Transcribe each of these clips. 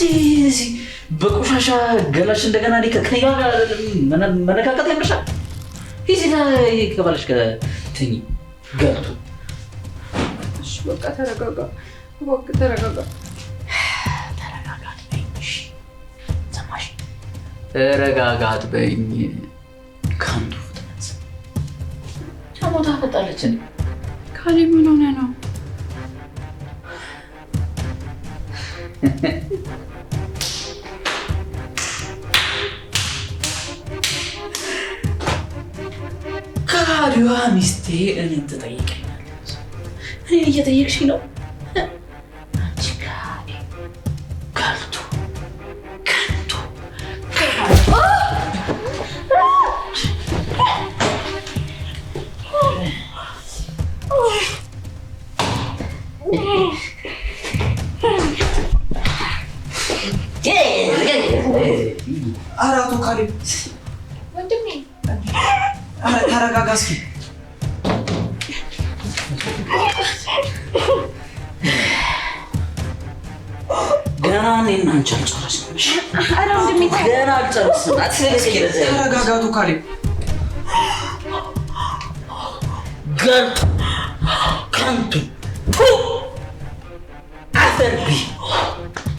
እዚህ በቆሻሻ ገላሽ እንደገና እኔ ከእኔ ጋር መነካከት ያምርሻል? ሂጂ ከባልሽ ጋር ተኝ። ገልቱ። እሺ በቃ ተረጋጋ፣ እባክህ ተረጋጋ። ተረጋጋ አትበይኝ። እሺ ሰማሽ? ተረጋጋ አትበይኝ። ከንቱ ፍጥነት ደግሞ ታፈጣለች እንዴ? ካሌብ ምን ሆነህ ነው? ከሃዲዋ ሚስቴ እኔን ትጠይቀኛለች? እኔን እየጠየቅሽኝ ነው? አንቺ ከሃዲ፣ ከንቱ፣ ከንቱ፣ ከሃዲ። ኧረ አቶ ካሌብ ወንድሜ ኧረ ተረጋጋ እስኪ። ገና እኔና አንቺ አልጨረስንም። እሺ? ኧረ ወንድሜ ተው። ገና አልጨረስንም። አትስለኝ በዚያ። ተረጋጋ አቶ ካሌብ። ገልቱ፣ ከንቱ፣ ቱ፣ አፈር ብይ፣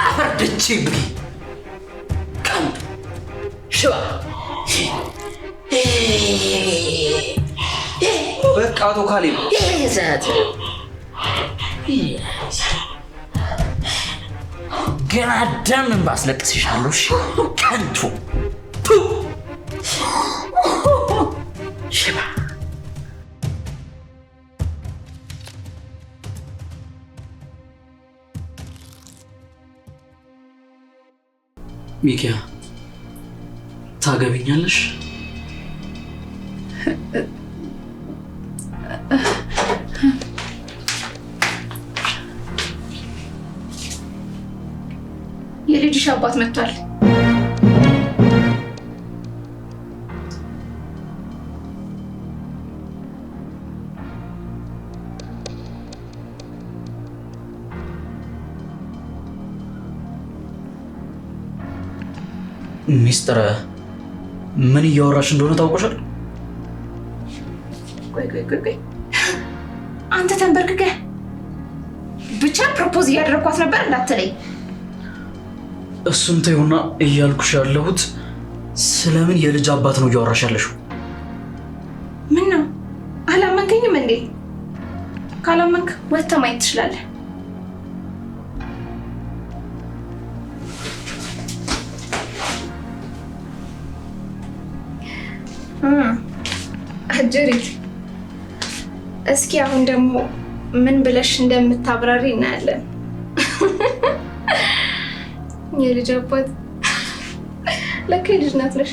አፈር ድቼ ብይ፣ ከንቱ ሽባ። በቃ አቶ ካሌብ ገና ደም እንባ አስለቅስሻለሁ። እሺ? ከንቱ፣ ቱ፣ ሽባ። ሚኪያ ታገቢኛለሽ? የልጅሽ አባት መጥቷል። ሚስጥረ ምን እያወራሽ እንደሆነ ታውቆሻል? ቆይ ቆይ ቆይ ቆይ፣ አንተ ተንበርክከህ ብቻ propose እያደረኳት ነበር እንዳትለኝ። እሱን ተይውና እያልኩሽ ያለሁት ስለምን የልጅ አባት ነው እያወራሽ ያለሽው? ምን ነው አላመንከኝም እንዴ? ካላመንክ ወጥተህ ማየት ትችላለህ። አጀሪት፣ እስኪ አሁን ደግሞ ምን ብለሽ እንደምታብራሪ እናያለን። የልጅ አባት ለካ የልጅ እናት ነሽ።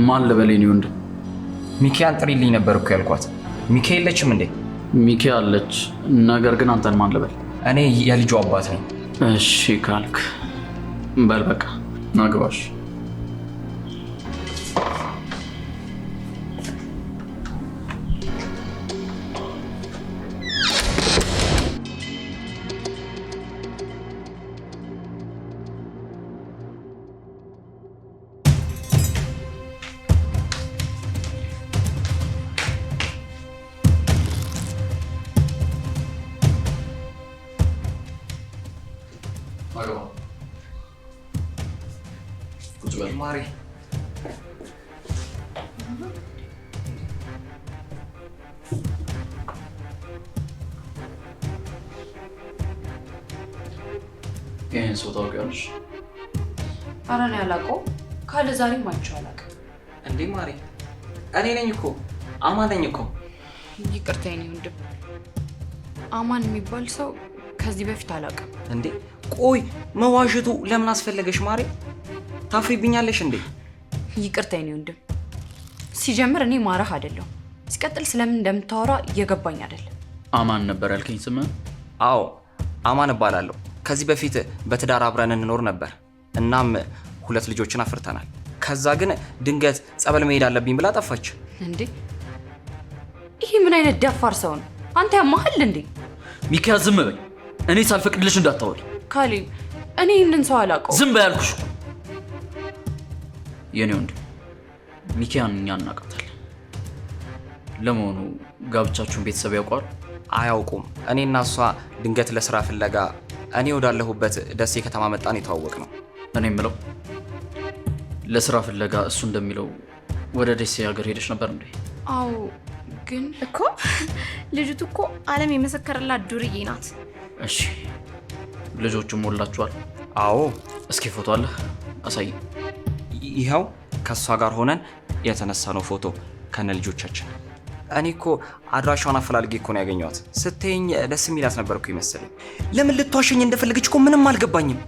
ማን ልበል የኔ ወንድም? ሚኪያን ጥሪልኝ ነበር እኮ ያልኳት። ሚኪ የለችም እንዴ? ሚኪ አለች፣ ነገር ግን አንተን ማን ልበል? እኔ የልጁ አባት ነኝ። እሺ ካልክ በል በቃ ናግባሽ። ማሪ ይህን ሰው ታውቂዋለሽ? ኧረ እኔ አላውቀውም። ካለ ዛሬም አይቼው አላውቅም። እንዴ ማሪ፣ እኔ ነኝ እኮ አማን ነኝ እኮ። ይቅርታ የኔ ወንድም፣ አማን የሚባል ሰው ከዚህ በፊት አላውቅም። እንዴ ቆይ መዋሸቱ ለምን አስፈለገሽ ማሪ? ታፍሪብኛለሽ እንዴ? ይቅርታ የኔ ወንድም፣ ሲጀምር እኔ ማረህ አይደለሁም። ሲቀጥል ስለምን እንደምታወራ እየገባኝ አይደለም። አማን ነበር ያልከኝ ስምህ? አዎ አማን እባላለሁ። ከዚህ በፊት በትዳር አብረን እንኖር ነበር። እናም 2 ልጆችን አፍርተናል። ከዛ ግን ድንገት ጸበል መሄድ አለብኝ ብላ ጠፋች። እንዴ ይሄ ምን አይነት ደፋር ሰው ነው? አንተ ያማህል እንዴ? ሚኪያ ዝም በይ። እኔ ሳልፈቅድልሽ እንዳታወሪ። ካሌብ እኔ ይህንን ሰው አላውቀውም። ዝም በይ አልኩሽ እኮ። የኔ ወንድም ሚኪያን እኛ እናውቃታለን። ለመሆኑ ጋብቻችሁን ቤተሰብ ያውቀዋል? አያውቁም። እኔና እሷ ድንገት ለስራ ፍለጋ እኔ ወዳለሁበት ደሴ ከተማ መጣን የተዋወቅነው። እኔ የምለው ለስራ ፍለጋ እሱ እንደሚለው ወደ ደሴ ሀገር ሄደሽ ነበር እንዴ? አዎ። ግን እኮ ልጅቱ እኮ ዓለም የመሰከረላት ዱርዬ ናት። እሺ ልጆቹም ሞላችኋል? አዎ። እስኪ ፎቶ አለ አሳይ። ይኸው ከሷ ጋር ሆነን የተነሳነው ፎቶ ከነ ልጆቻችን። እኔ እኮ አድራሻዋን አፈላልጌ እኮ ነው ያገኘኋት። ስትይኝ ደስ የሚላት ነበር እኮ ይመስለኝ። ለምን ልትዋሸኝ እንደፈለገች እኮ ምንም አልገባኝም።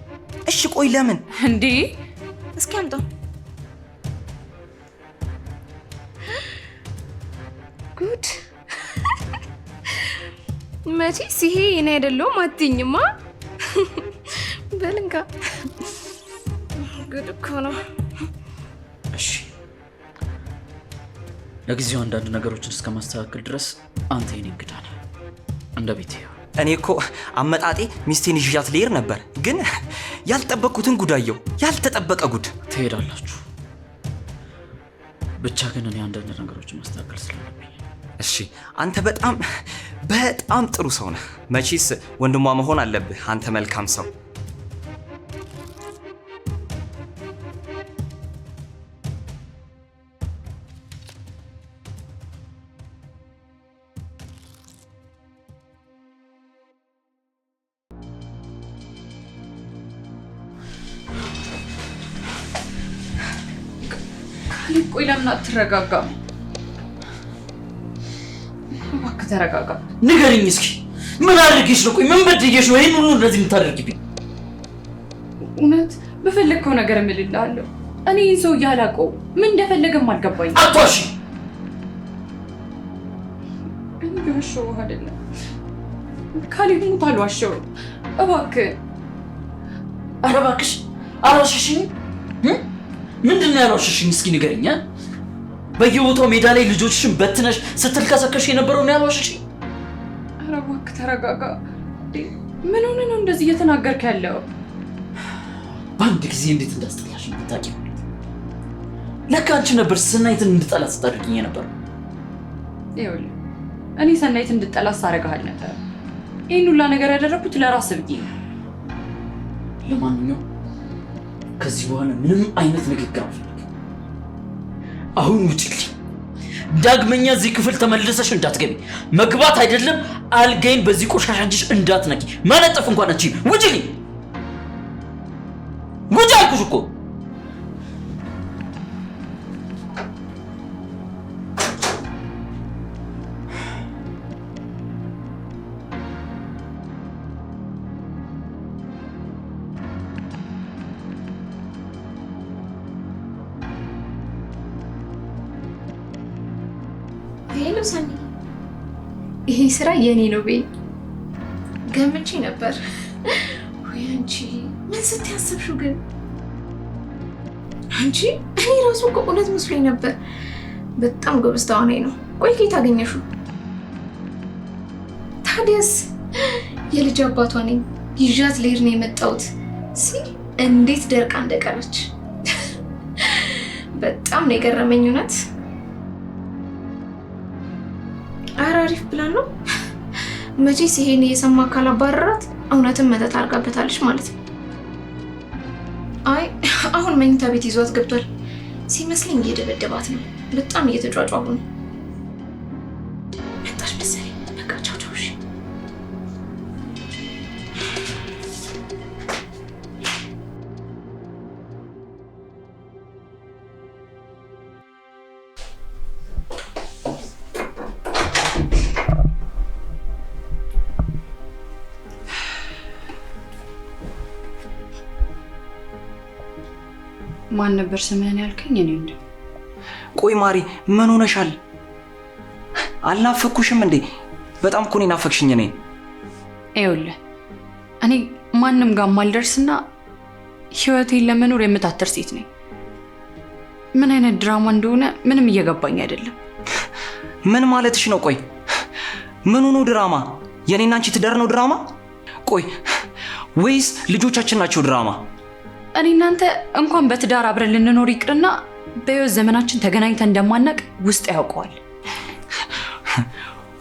እሺ ቆይ ለምን እንዴ? እስኪ አምጣው። ጉድ መቼስ ይሄ እኔ አይደለሁም አትይኝማ። በልንካ ጉድ እኮ ነው። እሺ ለጊዜው አንዳንድ ነገሮችን እስከማስተካከል ድረስ አንተ የኔ እንግዳ ነህ፣ እንደ ቤቴ። እኔ እኮ አመጣጤ ሚስቴን ይዣት ልሄድ ነበር፣ ግን ያልጠበቅኩትን ጉድ አየሁ። ያልተጠበቀ ጉድ። ትሄዳላችሁ ብቻ ግን እኔ አንዳንድ ነገሮችን ማስተካከል ስላለብኝ። እሺ አንተ በጣም በጣም ጥሩ ሰው ነህ። መቼስ ወንድሟ መሆን አለብህ አንተ መልካም ሰው። ቆይ ለምን አትረጋጋም? እባክህ ተረጋጋ። ንገሪኝ እስኪ ምን አድርጌሽ ነው? ቆይ ምን በድዬሽ ነው ይሄን ሁሉ እንደዚህ የምታደርጊብኝ? እውነት በፈለግከው ነገር እምልልሃለሁ። እኔ ይህን ሰውዬ አላውቀውም፣ ምን እንደፈለገም አልገባኝም። አትዋሺ። እኔ የዋሸሁህ አይደለም ካሌብ፣ ሙት አልዋሸሁም። እባክህ። ኧረ እባክሽ አልዋሸሽኝም። ምንድን ነው ያልዋሸሽኝ? እስኪ ንገሪኝ። በየቦታው ሜዳ ላይ ልጆችሽን በትነሽ ስትልከሰከሽ የነበረው ነው ያልዋሸሽኝ? ኧረ እባክህ ተረጋጋ። ምን ሆነህ ነው እንደዚህ እየተናገርክ ያለው? በአንድ ጊዜ እንዴት እንዳስጠላሽ ብታውቂ። ለካ አንቺ ነበር ሰናይትን እንድጠላት ስታደርጊኝ የነበረው። ይኸውልህ እኔ ሰናይትን እንድጠላት ሳደርግህ አልነበረም። ይህን ሁላ ነገር ያደረኩት ለራስህ ብዬ ነው። ለማንኛውም ከዚህ በኋላ ምንም አይነት ንግግር አልፈልግም። አሁን ውጪልኝ። ዳግመኛ እዚህ ክፍል ተመልሰሽ እንዳትገቢ። መግባት አይደለም አልጋዬን በዚህ ቆሻሻ እጅሽ እንዳትነኪ። መለጠፍ እንኳን አትችይም። ውጪልኝ! ውጪ አልኩሽ እኮ። Hello ሰኒ፣ ይሄ ስራ የኔ ነው በይ። ገምቼ ነበር። ወይ አንቺ ምን ስትያስብሽው ግን? አንቺ እኔ ራሱ እኮ እውነት መስሎኝ ነበር። በጣም ጎበዝ ተዋናይ ነው። ቆይ ከየት አገኘሽው? ታዲያስ የልጅ አባቷ ነኝ ይዣት ልሄድ ነው የመጣሁት ሲል እንዴት ደርቃ እንደቀረች በጣም ነው የገረመኝ እውነት። ኧረ አሪፍ ፕላን ነው። መቼስ ይሄን እየሰማ ካላባረራት እውነትም መተት አድርጋበታለች ማለት ነው። አይ አሁን መኝታ ቤት ይዟት ገብቷል ሲመስለኝ እየደበደባት ነው። በጣም እየተጫጫሁ ነው። መጣች መሰለኝ። በቃ ቻው ቻው። እሺ ማን ነበር ስምህን ያልከኝ? እኔ እንደ ቆይ ማሪ ምን ሆነሻል? አልናፈኩሽም እንዴ? በጣም እኮ ነው የናፈቅሽኝ እኔን። ይኸውልህ እኔ ማንም ጋር ማልደርስና ህይወቴን ለመኖር የምታትር ሴት ነኝ። ምን አይነት ድራማ እንደሆነ ምንም እየገባኝ አይደለም። ምን ማለትሽ ነው? ቆይ ምኑ ነው ድራማ? የኔና አንቺ ትዳር ነው ድራማ? ቆይ ወይስ ልጆቻችን ናቸው ድራማ? እኔ እናንተ እንኳን በትዳር አብረን ልንኖር ይቅርና በህይወት ዘመናችን ተገናኝተን እንደማናቅ ውስጥ ያውቀዋል።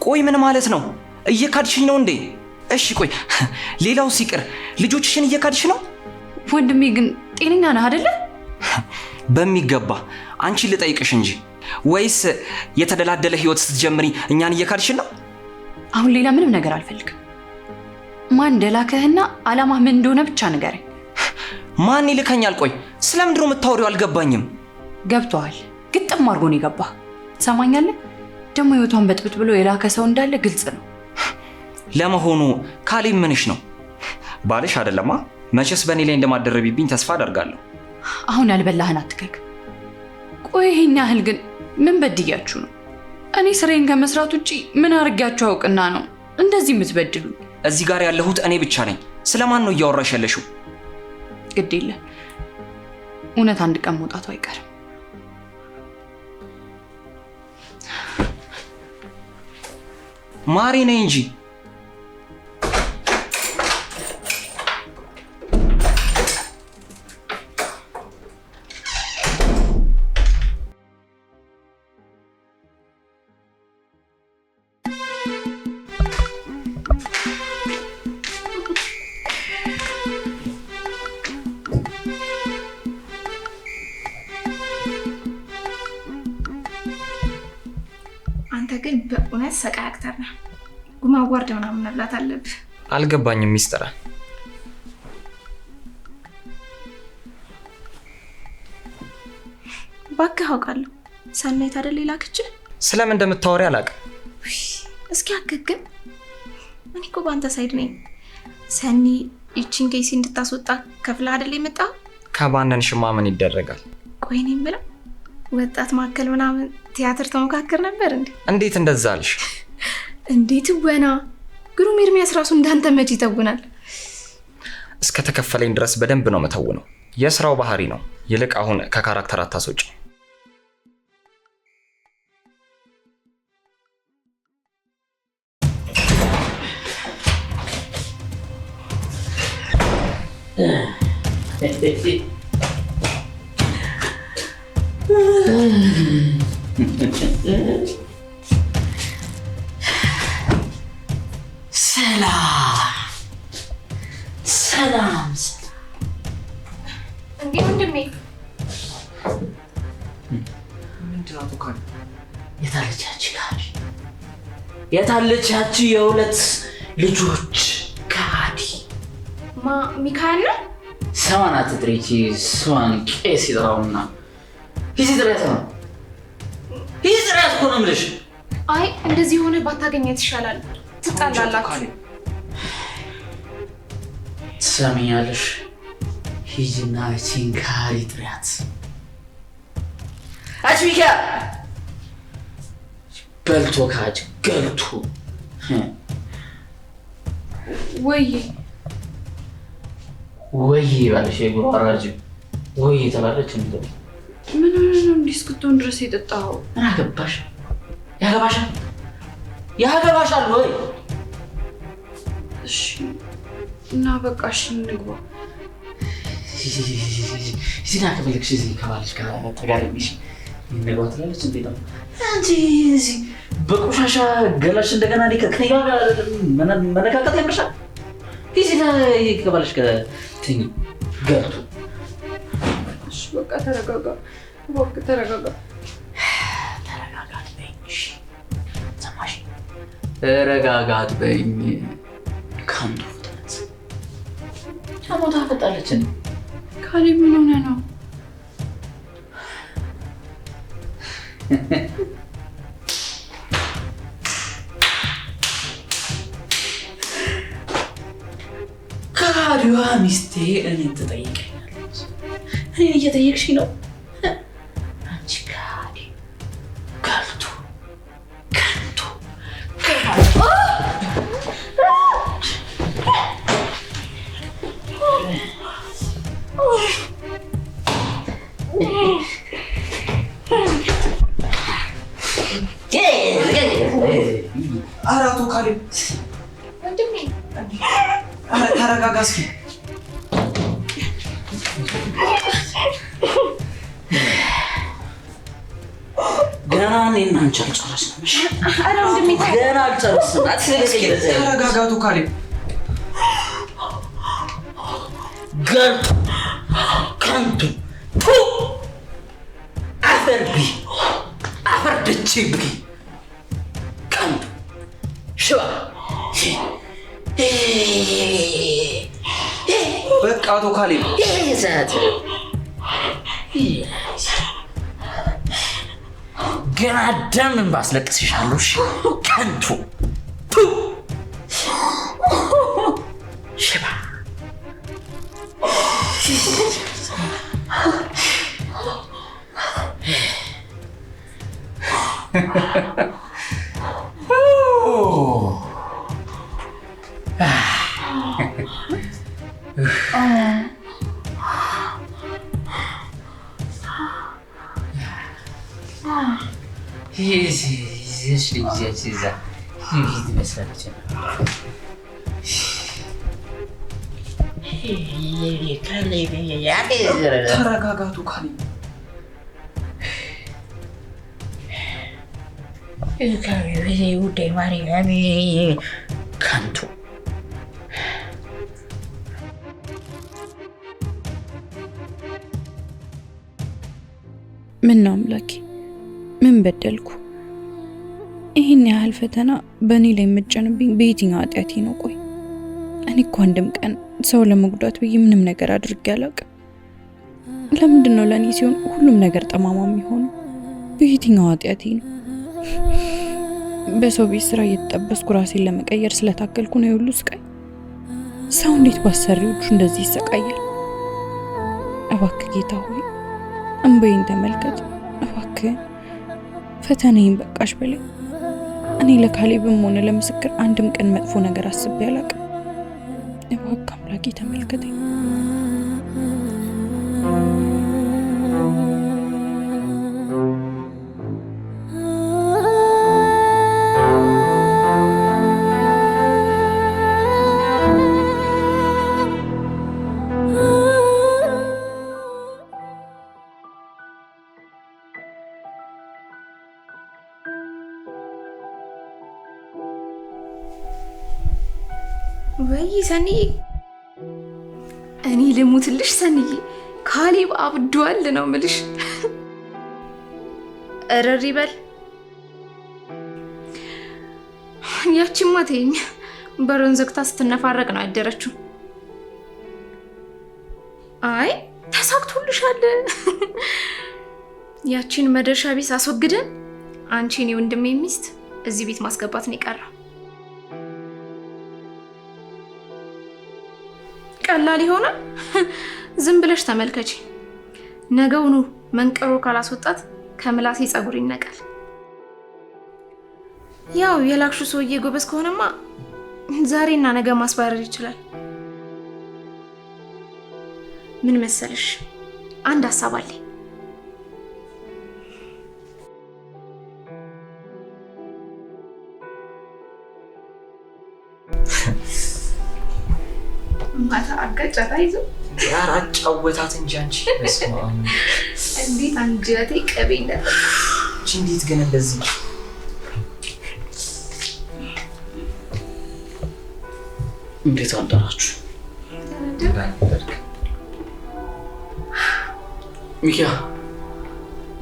ቆይ ምን ማለት ነው? እየካድሽኝ ነው እንዴ? እሺ ቆይ ሌላው ሲቅር ልጆችሽን እየካድሽ ነው? ወንድሜ ግን ጤነኛ ነህ አይደለ? በሚገባ አንቺን ልጠይቅሽ እንጂ። ወይስ የተደላደለ ህይወት ስትጀምሪ እኛን እየካድሽ ነው? አሁን ሌላ ምንም ነገር አልፈልግም። ማን እንደላከህና አላማህ ምን እንደሆነ ብቻ ንገረኝ። ማን ይልከኛል? ቆይ ስለምንድን ነው የምታወሪው? አልገባኝም። ገብቶሃል? ግጥም አድርጎ ነው የገባህ። ትሰማኛለህ? ደግሞ ህይወቷን በጥብጥ ብሎ የላከ ሰው እንዳለ ግልጽ ነው። ለመሆኑ ካሌብ ምንሽ ነው? ባልሽ አይደለማ? መቼስ በእኔ ላይ እንደማደረቢብኝ ተስፋ አደርጋለሁ። አሁን ያልበላህን አትከክ። ቆይ ይሄን ያህል ግን ምን በድያችሁ ነው? እኔ ስራዬን ከመስራት ውጪ ምን አድርጊያችሁ አውቅና ነው እንደዚህ የምትበድሉኝ? እዚህ ጋር ያለሁት እኔ ብቻ ነኝ። ስለማን ነው እያወራሽ ያለሽው? ግድ የለ እውነት አንድ ቀን መውጣቱ አይቀርም። ማሪ ነኝ እንጂ። አንተ ግን በእውነት ሰቃይ actor ነህ። ጉማ award ምናምን መብላት አለብህ። አልገባኝም ሚስጥር። እባክህ አውቃለሁ። ሰናይት አይደል የላከችህ? ስለምን እንደምታወሪ አላውቅም። እስኪ አገግም። እኔ እኮ በአንተ side ነኝ። ሰኒ ይቺን ኬሲ እንድታስወጣ ከፍላ አይደል የመጣው? ከባነንሽማ ምን ይደረጋል? ቆይ እኔ የምለው ወጣት ማዕከል ምናምን ቲያትር ተሞካክር ነበር እንዴ? እንዴት እንደዛ አልሽ? እንዴት ወና ግሩም ኤርሚያስ ራሱ እንዳንተ መች ይተውናል? እስከ ተከፈለኝ ድረስ በደንብ ነው መተውነው። የስራው ባህሪ ነው። ይልቅ አሁን ከ character አታስወጪ። ሰላም ሰላም። እንዴ ወንድሜ ምንድን ነው ካል? የታለች ያቺ ካዲ? የታለች ያቺ የሁለት ልጆች ካዲ? ማ ሚካኤል ነው? ስሟን አትጥሪ። ስሟን ቄስ ይጥራውና ሂጂ ጥሪያት ነው። ሂጂ ጥሪያት እኮ ነው የምልሽ። አይ እንደዚህ ሆነ ባታገኛት ይሻላል። ትጣላላችሁ። ትሰሚኛለሽ? ሂጂና ይቺን ካሪ ጥሪያት። አች ሚካ በልቶ ካጅ ገልቶ ወይ ወይ ባለሽ የጉራራጅ ወይ ተባለች። እንዴ ምን ሆነህ ነው እንዲህ እስክትሆን ድረስ የጠጣኸው? ምን አገባሽ? ያገባሻል ያገባሻል ወይ? እሺ እና በቃ እሺ እንግባ። እዚህ ና ከፈለግሽ እዚህ ከባልሽ ጋር ተጋሪሽ እንግባ ትላለች። እንዴ ነው አንቺ እዚህ በቆሻሻ ገላሽ እንደገና እኔ ከእኔ ጋር መነካከት ያምርሻል? እዚህ ና ከባልሽ ጋር ተኝ ገብቶ። እሺ በቃ ተረጋጋ፣ እባክህ ተረጋጋ። ተረጋጋት በይኝ። እሺ ሰማሽ? ተረጋጋት በይኝ። ከአንዱ ፍጥነት ደግሞ ታፈጣለች። ካሌብ ምን ሆነህ ነው? ከሃዲዋ ሚስቴ እኔን ትጠይቀኛለች። እኔን እየጠየቅሽኝ ነው? አንቺ ከሃዲ ገልቱ ከንቱ። ኧረ አቶ ካሌብ ወንድሜ፣ ኧረ ተረጋጋ እስኪ። ገና እኔና አንቺ አልጨረስንም። እሺ? ኧረ ወንድሜ ገና አልጨረስንም። ተረጋጋ አቶ ካሌብ። ገርቶ ከንቱ አፈር ብይ፣ አፈር ድቼ ብይ፣ ከንቱ ሽባ። በቃ አቶ ካሌብ ገና ደም እንባ አስለቅስሻለሁ። እሺ? ከንቱ ሽባ። ተረጋጋ አቶ ካሌብ። ከንቱ ምን ነው አምላኬ፣ ምን በደልኩ? ይህን ያህል ፈተና በእኔ ላይ የምጨንብኝ በየትኛው ኃጢአቴ ነው? ቆይ እኔ እኮ አንድም ቀን ሰው ለመጉዳት ብዬ ምንም ነገር አድርጌ አላውቅም። ለምንድን ነው ለእኔ ሲሆን ሁሉም ነገር ጠማማ የሚሆነው? በየትኛው ኃጢአቴ ነው? በሰው ቤት ስራ እየተጠበስኩ ራሴን ለመቀየር ስለታገልኩ ነው የሁሉ ስቃይ። ሰው እንዴት ባሰሪዎቹ እንደዚህ ይሰቃያል? እባክህ ጌታ ሆይ እንባዬን ተመልከት። እባክህ ፈተናዬን በቃሽ በለኝ። እኔ ለካሌብም ሆነ ለምስክር አንድም ቀን መጥፎ ነገር አስቤ አላውቅም። እባክህ አምላኬ ተመልከተኝ። ወይ ሰንዬ፣ እኔ ልሙትልሽ ሰንዬ፣ ካሌብ አብዷል ነው ምልሽ። እረር ይበል። ያቺማ ተይኝ፣ በሩን ዘግታ ስትነፋረቅ ነው ያደረችው። አይ ተሳክቶልሻል። ያቺን መድረሻ ቢስ አስወግደን አንቺን የወንድሜ ሚስት እዚህ ቤት ማስገባት ነው የቀረው። ቀላል ይሆናል። ዝም ብለሽ ተመልከቺ። ነገውኑ መንቅሮ ካላስወጣት ከምላሴ ፀጉር ይነቃል። ያው የላክሹ ሰውዬ ጎበዝ ከሆነማ ዛሬና ነገ ማስባረር ይችላል። ምን መሰለሽ አንድ ሀሳብ አለኝ። ማታ አጋጫታ ይዞ ኧረ አጫወታት እንጂ አንቺ። በስመ አብ እንዴት አንጀቴ ቅቤ እንደጠጣ። አንቺ እንዴት ግን እንደዚህ እንዴት አደራችሁ? ሚኪያ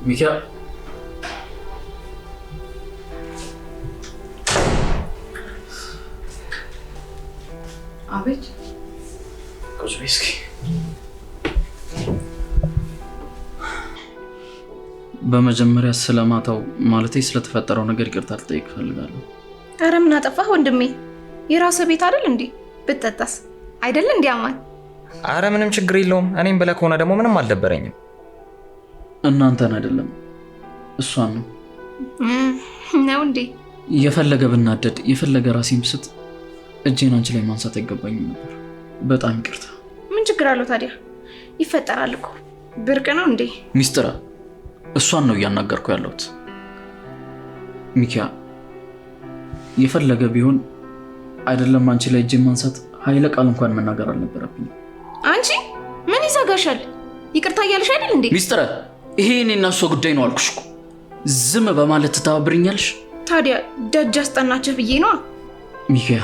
ሚኪያ፣ አቤት። ቁጭ በይ እስኪ። በመጀመሪያ ስለማታው ማለቴ ስለተፈጠረው ነገር ይቅርታ ልጠይቅ እፈልጋለሁ። ኧረ ምን አጠፋህ ወንድሜ? የራስህ ቤት አይደል እንዴ? ብትጠጣስ አይደል እንዴ? አማን አረ ምንም ችግር የለውም። እኔም ብለህ ከሆነ ደግሞ ምንም አልደበረኝም። እናንተን አይደለም እሷን ነው ነው እንዴ? የፈለገ ብናደድ የፈለገ ራሴን ብስት እጄን አንቺ ላይ ማንሳት አይገባኝም ነበር። በጣም ይቅርታ። ምን ችግር አለው ታዲያ? ይፈጠራል እኮ ብርቅ ነው እንዴ? ሚስጥራ እሷን ነው እያናገርኩ ያለሁት። ሚኪያ የፈለገ ቢሆን አይደለም አንቺ ላይ እጄን ማንሳት ኃይለ ቃል እንኳን መናገር አልነበረብኝም። አንቺ ምን ይዘጋሻል? ይቅርታ እያልሽ አይደል እንዴ? ሚስጥረ፣ ይሄ እኔና እሷ ጉዳይ ነው አልኩሽ እኮ። ዝም በማለት ትተባብሪኛለሽ? ታዲያ ደጅ አስጠናችህ ብዬ ነዋ። ሚኪያ፣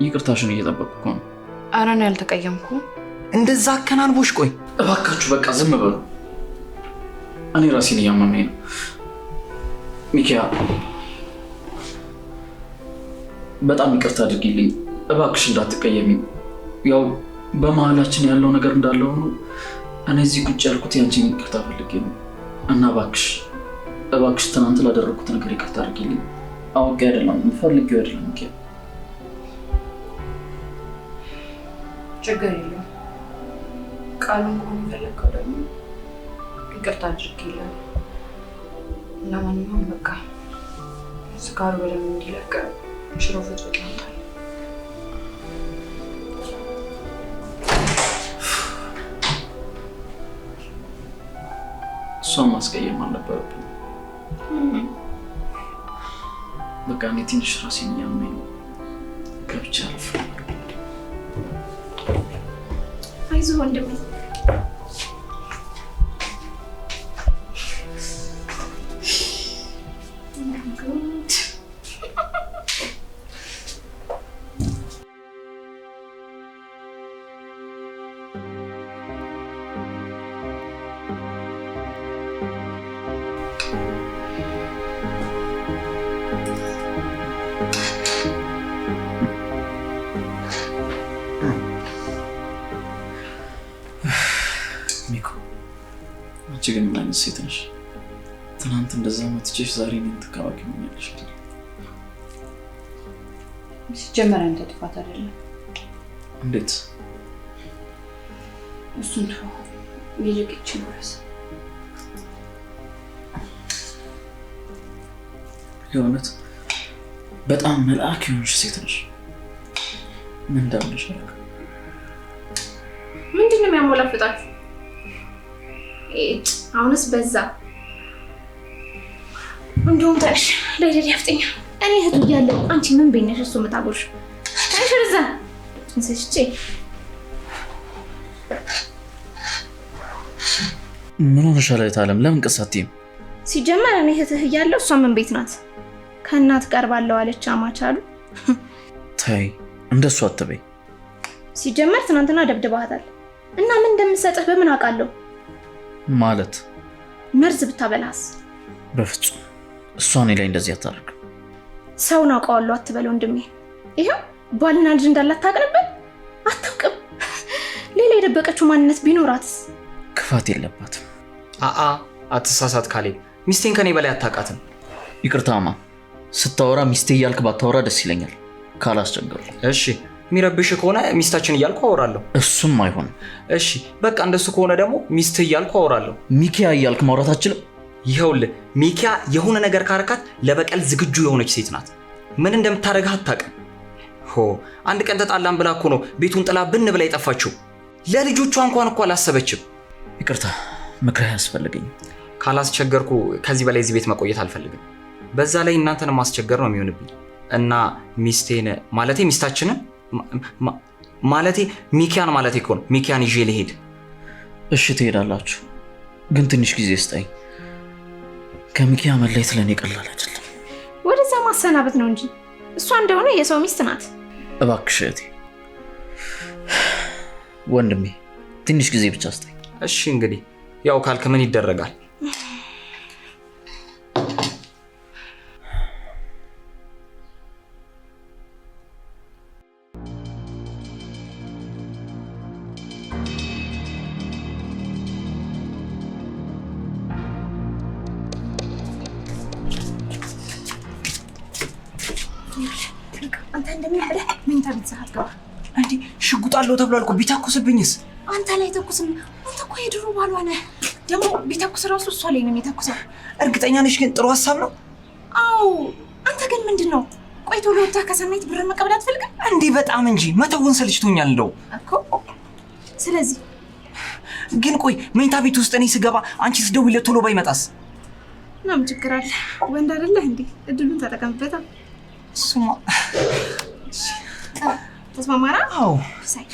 ይቅርታሽን እየጠበቅኩ እኮ ነው። ኧረ እኔ አልተቀየምኩም። እንደዛ አከናንቦሽ። ቆይ እባካችሁ በቃ ዝም በሉ። እኔ ራሴን እያመመኝ ነው። ሚኪያ፣ በጣም ይቅርታ አድርጊልኝ እባክሽ፣ እንዳትቀየሚ። ያው በመሀላችን ያለው ነገር እንዳለ ሆኖ እኔ እዚህ ቁጭ ያልኩት ያንቺን ይቅርታ ፈልጌ ነው እና እባክሽ እባክሽ ትናንት ላደረግኩት ነገር ይቅርታ አድርጊልኝ። አውቄ አይደለም፣ ፈልጌው አይደለም። ሚኪያ፣ ችግር የለውም። ቃሉን ከሆነ የፈለግከው ደግሞ ይቅርታ አድርጌልሃለሁ። ለማንኛውም በቃ ስካሩ በደንብ እንዲለቅ ሽሮ ፍትፍት ላምጣልህ። እሷን ማስቀየም አልነበረብኝም። በቃ እኔ ትንሽ ራሴን እያመመኝ ነው። ገብቼ አረፍ። አይዞህ ወንድሜ። ሚኮ፣ አንቺ ግን ምን አይነት ሴት ነሽ? ትናንት እንደዛ መትቼሽ ዛሬ እኔን ትከባከቢኛለሽ። ሲጀመር አንተ ጥፋት አይደለም። እንዴት? እሱን ተወው፣ ይልቅ ይህችን ውረስ። የእውነት በጣም መልአክ የሆንሽ ሴት ነሽ። ምን እንዳለሽ አላውቅም። ምንድን ነው የሚያሞላፍጣችሁ? አሁንስ በዛ። እንዲሁም ተነሽ፣ ለይደድ ያፍጥኛ። እኔ እህቱ እያለሁ አንቺ ምን ቤት ነሽ እሱ የምታጎርሽ? ተነሽ ወደዛ እንስሽቼ። ምን ሆነሻል እህት ዓለም? ለምን ቀስ አትይም? ሲጀመር እኔ እህትህ እያለሁ እሷ ምን ቤት ናት? ከእናት ቀርባለሁ አለች አማች አሉ። ተይ እንደሱ አትበይ። ሲጀመር ትናንትና ደብድባታል እና ምን እንደምሰጥህ በምን አውቃለሁ? ማለት መርዝ ብታበላስ? በፍጹም እሷ እኔ ላይ እንደዚህ አታደርግም። ሰውን አውቀዋለሁ አትበል ወንድሜ። ይኸው ባልና ልጅ እንዳላት ታውቅ ነበር? አታውቅም። ሌላ የደበቀችው ማንነት ቢኖራትስ? ክፋት የለባትም። አአ አትሳሳት ካሌብ፣ ሚስቴን ከኔ በላይ አታውቃትም። ይቅርታማ፣ ስታወራ ሚስቴ እያልክ ባታወራ ደስ ይለኛል፣ ካላስቸገሩ። እሺ የሚረብሽ ከሆነ ሚስታችን እያልኩ አወራለሁ። እሱም አይሆንም። እሺ በቃ እንደሱ ከሆነ ደግሞ ሚስትህ እያልኩ አወራለሁ። ሚኪያ እያልክ ማውራት አትችልም? ይኸውልህ ሚኪያ የሆነ ነገር ካረካት ለበቀል ዝግጁ የሆነች ሴት ናት። ምን እንደምታደርግህ አታውቅም። ሆ አንድ ቀን ተጣላን ብላ እኮ ነው ቤቱን ጥላ ብን ብላ የጠፋችው። ለልጆቿ እንኳን እኮ አላሰበችም። ይቅርታ፣ ምክርህ አያስፈልገኝም። ካላስቸገርኩ ከዚህ በላይ እዚህ ቤት መቆየት አልፈልግም። በዛ ላይ እናንተን ማስቸገር ነው የሚሆንብኝ። እና ሚስቴን ማለቴ ሚስታችንን ማለቴ ሚኪያን ማለቴ እኮ ነው። ሚኪያን ይዤ ልሄድ። እሺ ትሄዳላችሁ፣ ግን ትንሽ ጊዜ ስጠኝ። ከሚኪያ መለየት ለእኔ ቀላል አይደለም። ወደዛ ማሰናበት ነው እንጂ እሷ እንደሆነ የሰው ሚስት ናት። እባክሽ እህቴ፣ ወንድሜ ትንሽ ጊዜ ብቻ ስጠኝ። እሺ እንግዲህ ያው ካልክ ምን ይደረጋል? አንተ እንደምን ብለህ መኝታ ቤት ሰዓት ገባ። እንዴ ሽጉጥ አለው ተብሏል እኮ ቢተኩስብኝስ? አንተ ላይ ተኩስም። አንተ እኮ የድሮ ባሏ ነህ። ደግሞ ቢተኩስ ራሱ እሷ ላይ ነው የሚተኩሰው። እርግጠኛ ነሽ ግን ጥሩ ሀሳብ ነው? አዎ። አንተ ግን ምንድን ነው? ቆይ ቶሎ ወጥተህ ከሰናይት ብር መቀበል አትፈልግም? እንዴ በጣም እንጂ መተውን ሰልችቶኛል እንደው እኮ። ስለዚህ ግን ቆይ መኝታ ቤት ውስጥ እኔ ስገባ አንቺ ስትደውይለት ቶሎ ባይመጣስ? ምናምን ችግር አለ? ወንድ አይደለህ እንዴ? እድሉን ተጠቀምበታ። እሱማ ተስማማና? አዎ። ሳይ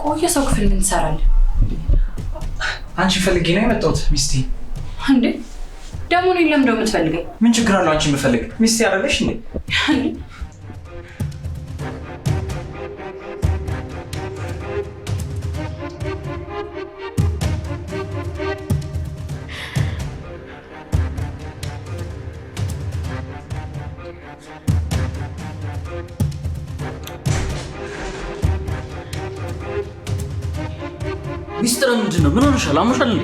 ቆየ ሰው ክፍል ምን ትሰራለህ? አንቺን ፈልጌ ነው የመጣሁት ሚስቴ። እንዴ ደግሞ እኔን ለምንድን ነው የምትፈልገኝ? ምን ችግር አለው አንቺን ብፈልግ? ሚስቴ አይደለሽ እንዴ? ሚስጥር ምንድን ነው? ምን ሆነሻል? አሞሻል እንዴ?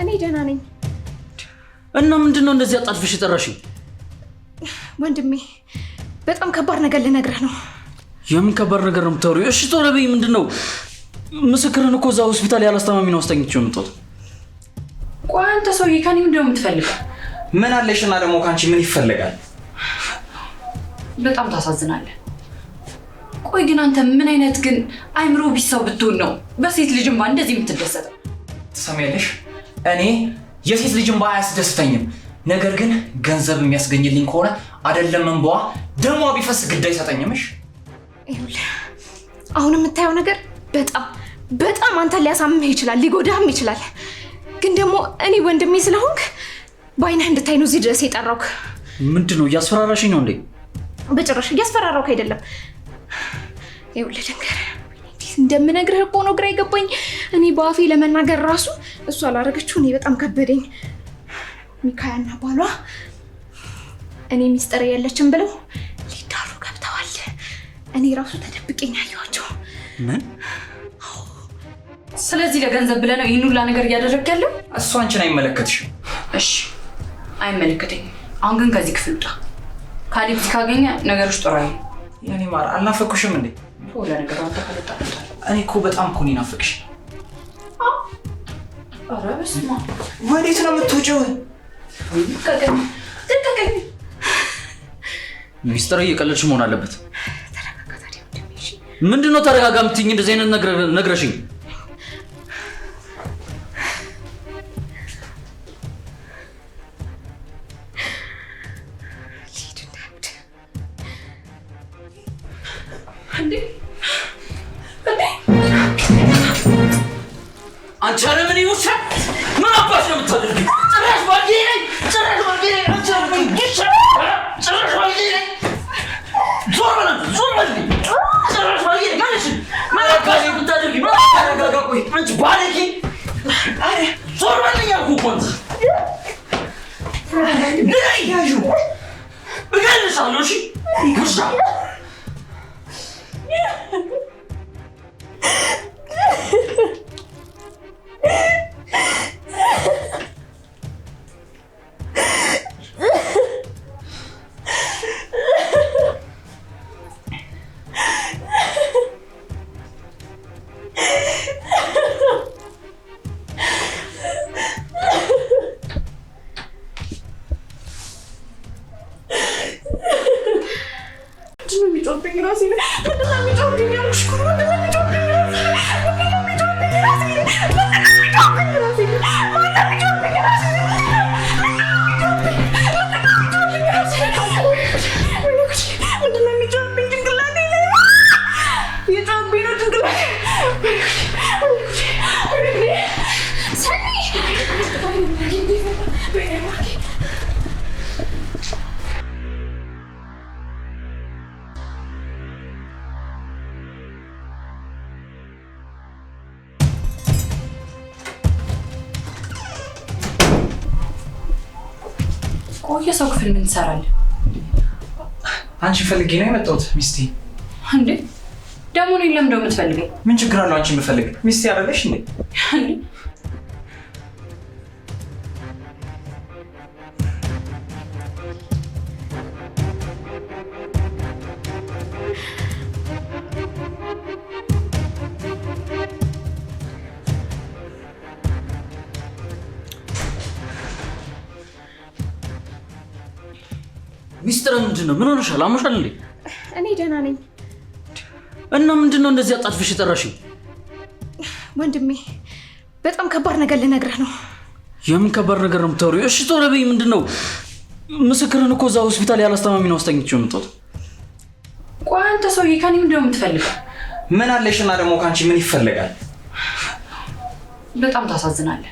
እኔ ደህና ነኝ። እና ምንድን ነው እንደዚህ አጣድፈሽ የጠራሽኝ? ወንድሜ በጣም ከባድ ነገር ልነግርህ ነው። የምን ከባድ ነገር ነው የምታወሪው? እሺ ቶሎ በይ። ምንድን ነው? ምስክርን እኮ እዛ ሆስፒታል ያላስታማሚ ነው አስተኝቼው የመጣሁት። ቆይ አንተ ሰውዬ ከእኔ ምንድን ነው የምትፈልገው? ምን አለሽና ደግሞ ከአንቺ ምን ይፈልጋል? በጣም ታሳዝናለህ። ቆይ ግን አንተ ምን አይነት ግን አይምሮ ቢስ ሰው ብትሆን ነው በሴት ልጅ እንባ እንደዚህ የምትደሰተው? ትሰሚያለሽ? እኔ የሴት ልጅ እንባ አያስደስተኝም። ነገር ግን ገንዘብ የሚያስገኝልኝ ከሆነ አይደለም እንባዋ ደሟ ቢፈስ ግድ አይሰጠኝም። እሺ ይኸውልህ አሁን የምታየው ነገር በጣም በጣም አንተን ሊያሳምህ ይችላል፣ ሊጎዳህም ይችላል። ግን ደግሞ እኔ ወንድሜ ስለሆንክ በአይነህ እንድታይ ነው እዚህ ድረስ የጠራሁህ። ምንድን ነው እያስፈራራሽኝ ነው እንዴ? በጭራሽ እያስፈራራሁህ አይደለም። ይኸውልህ ልንገርህ፣ እንዴት እንደምነግርህ እኮ ነው ግራ የገባኝ። እኔ በአፌ ለመናገር ራሱ እሷ አላደረገችው፣ እኔ በጣም ከበደኝ። ሚካያና ባሏ እኔ ሚስጥር የለችም ብለው ሊዳሩ ገብተዋል። እኔ ራሱ ተደብቄኝ አየኋቸው። ምን? ስለዚህ ለገንዘብ ብለህ ነው ይህን ሁላ ነገር እያደረግክ ያለው? እሱ አንቺን አይመለከትሽም። እሺ አይመለከተኝም። አሁን ግን ከዚህ ክፍል ውጣ። ካሌብ እዚህ ካገኘ ነገሮች ጥሩ አይሆኑም። የኔ ማር አልናፈኩሽም እንዴ? ለነገሩ አንተ ካልወጣ እኔ እኮ በጣም እኮ ነው የናፈቅሽ። ኧረ በስመ አብ! ወዴት ነው የምትወጪው? ልቀቀኝ! ልቀቀኝ! ሚስጥር እየቀለድሽ መሆን አለበት። ተረጋጋ ታዲያ ወንድሜ። እሺ ምንድን ነው ተረጋጋ የምትይኝ? እንደዚህ አይነት ነግረሽኝ። ልሂድ እንዳያብድ። እንዴ እንዴ! አንቺ አረመኔ ውሻ! ምን አባሽ ነው የምታደርጊው? ጭራሽ ባልጌ ነኝ! ጭራሽ ባልጌ ነኝ! አንቺ አረመኔ ውሻ! ጭራሽ ባልጌ ነኝ! ዞር በል አንተ፣ ዞር በል! ጭራሽ ባልጌ ነኝ! መልሽ! ምን አባሽ ነው የምታደርጊው? ተረጋጋ። ቆይ አንቺ ባለጌ! ኧረ ዞር በልኝ አልኩህ እኮ አንተ! ንቀኝ! እገልሻለሁ! እሺ ውሻ! ምንድን ነው የሚጮህብኝ ራሴ ላይ? ምንድን ነው የሚጮህብኝ ያልኩሽ እኮ ነው። ምንድን ነው የሚጮህብኝ ራሴ ላይ? ምንድን ነው የሚጮህብኝ ራሴ ላይ? ምንድን ነው የሚጮህብኝ ራሴ ላይ? ማነው የሚጮህብኝ ራሴ ላይ? ምንድን ነው የሚጮህብኝ ጭንቅላቴ ላይ? እየጮህብኝ ነው ጭንቅላቴ። ወይኔ ጉዴ! ሰኒ! ወይኔ ጉዴ! ቆየ ሰው ክፍል ምን ትሰራለህ? አንቺን ፈልጌ ነው የመጣሁት ሚስቴ። እንዴ ደግሞ እኔን ለምንድን ነው የምትፈልገኝ? ምን ችግር አለው አንቺን ብፈልግ? ሚስቴ አይደለሽ እንዴ? እንዴ ሚስጥር ምንድን ነው? ምን ሆነሻል? አሞሻል እንዴ? እኔ ደህና ነኝ። እና ምንድን ነው እንደዚህ አጣድፈሽ የጠራሽኝ? ወንድሜ በጣም ከባድ ነገር ልነግርህ ነው። የምን ከባድ ነገር ነው የምታወሪው? እሺ ቶሎ በይ። ምንድን ነው? ምስክርን እኮ እዛ ሆስፒታል ያላስተማሚ ነው አስተኝቼው የመጣሁት። ቆይ አንተ ሰውዬ ከእኔ ምንድን ነው የምትፈልገው? ምን አለሽና ደግሞ ከአንቺ ምን ይፈልጋል? በጣም ታሳዝናለህ።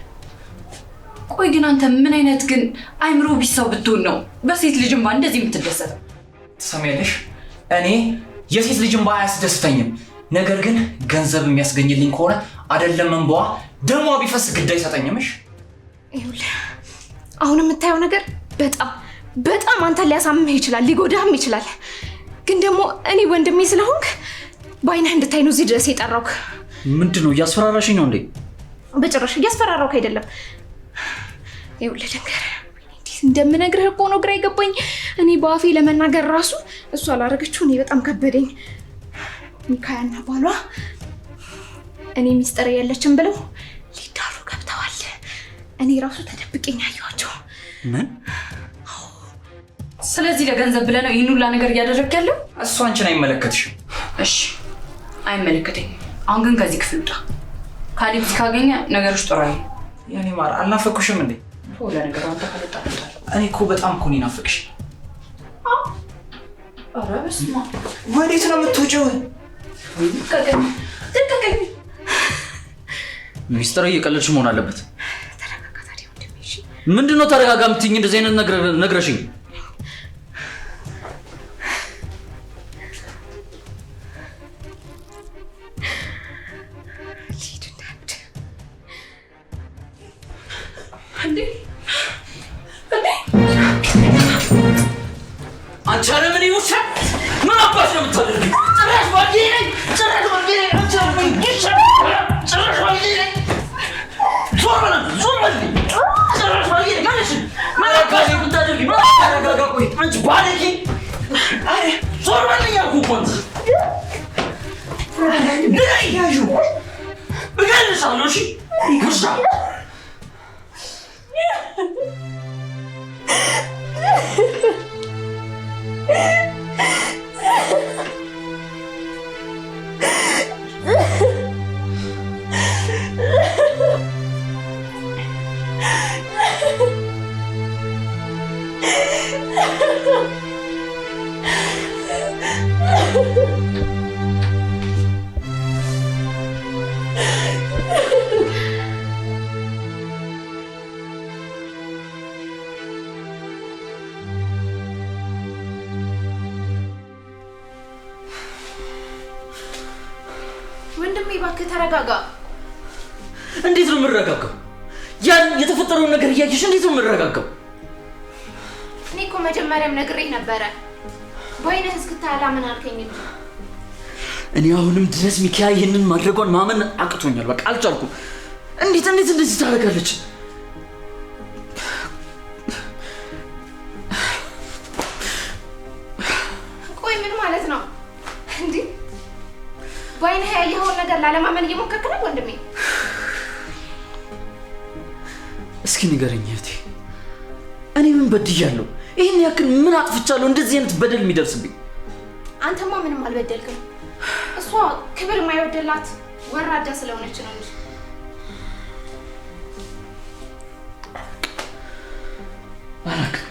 ቆይ ግን አንተ ምን አይነት ግን አይምሮ ቢስ ሰው ብትሆን ነው በሴት ልጅ እንባ እንደዚህ የምትደሰተው? ትሰሚያለሽ? እኔ የሴት ልጅ እንባ አያስደስተኝም። ነገር ግን ገንዘብ የሚያስገኝልኝ ከሆነ አይደለም እንባዋ ደሟ ቢፈስ ግድ አይሰጠኝም። እሺ ይኸውልህ አሁን የምታየው ነገር በጣም በጣም አንተን ሊያሳምምህ ይችላል፣ ሊጎዳህም ይችላል። ግን ደግሞ እኔ ወንድሜ ስለሆንክ በአይነህ እንድታይ ነው እዚህ ድረስ የጠራሁህ። ምንድን ነው እያስፈራራሽኝ ነው እንዴ? በጭራሽ እያስፈራራሁህ አይደለም። ይኸውልህ ልንገርህ፣ እንዴት እንደምነግርህ እኮ ነው ግራ የገባኝ። እኔ በአፌ ለመናገር ራሱ እሱ አላደረገችው፣ እኔ በጣም ከበደኝ። ሚካያና ባሏ እኔ ሚስጥር የለችም ብለው ሊዳሩ ገብተዋል። እኔ ራሱ ተደብቄኝ አየኋቸው። ምን? ስለዚህ ለገንዘብ ብለህ ነው ይህን ሁላ ነገር እያደረግክ ያለው? እሱ አንቺን አይመለከትሽም። እሺ አይመለከተኝም። አሁን ግን ከዚህ ክፍል ውጣ። ካሌብ እዚህ ካገኘ ነገሮች ጥሩ አይሆኑም። የኔ ማር አልናፈኩሽም እንዴ? ለነገሩ አንተ ካልወጣ እወጣለሁ። እኔ እኮ በጣም እኮ ነው የናፈቅሽ። ኧረ በስመ አብ! ወዴት ነው የምትወጪው? ልቀቀኝ! ልቀቀኝ! ሚስጥር እየቀለድሽ መሆን አለበት። ተረጋጋ ታዲያ ወንድሜ። እሺ ምንድን ነው ተረጋጋ የምትይኝ? እንደዚህ አይነት ነግረሽኝ። ልሂድ እንዳያብድ። እንዴ እንዴ! አንቺ አረመኔ ውሻ! ምን አባሽ ነው የምታደርጊው? ጭራሽ ባልጌ ነኝ! ጭራሽ ባልጌ ነኝ! አንቺ አረመኔ ውሻ! ጭራሽ ባልጌ ነኝ! ዞር በል አንተ፣ ዞር በል! ጭራሽ ባልጌ ነኝ! መልሽ! ምን አባሽ ነው የምታደርጊው? ምን ተረጋጋ። ቆይ አንቺ ባለጌ! አረ ዞር በልኝ አልኩህ እኮ አንተ! ልቀቀኝ! እገልሻለሁ! እሺ ውሻ! ወንድሜ እባክህ ተረጋጋ። እንዴት ነው የምረጋጋው? ያን የተፈጠረውን ነገር እያየሽ እንዴት ነው የምረጋጋው? እኔ እኮ መጀመሪያም ነግሬህ ነበረ። በአይንህ እስክታይ አላምን አልከኝ እንጂ። እኔ አሁንም ድረስ ሚኪያ ይህንን ማድረጓን ማመን አቅቶኛል። በቃ አልቻልኩም። እንዴት እንዴት እንደዚህ ታደርጋለች? ቆይ ምን ማለት ነው እንዴ? በአይንህ ያየኸውን ነገር ላለማመን እየሞከርክ ነው ወንድሜ? እስኪ ንገረኝ እህቴ፣ እኔ ምን በድያለሁ? ይህን ያክል ምን አጥፍቻለሁ? እንደዚህ አይነት በደል የሚደርስብኝ? አንተማ ምንም አልበደልክም። እሷ ክብር የማይወደላት ወራዳ ስለሆነች ነው እንጂ። አላውቅም።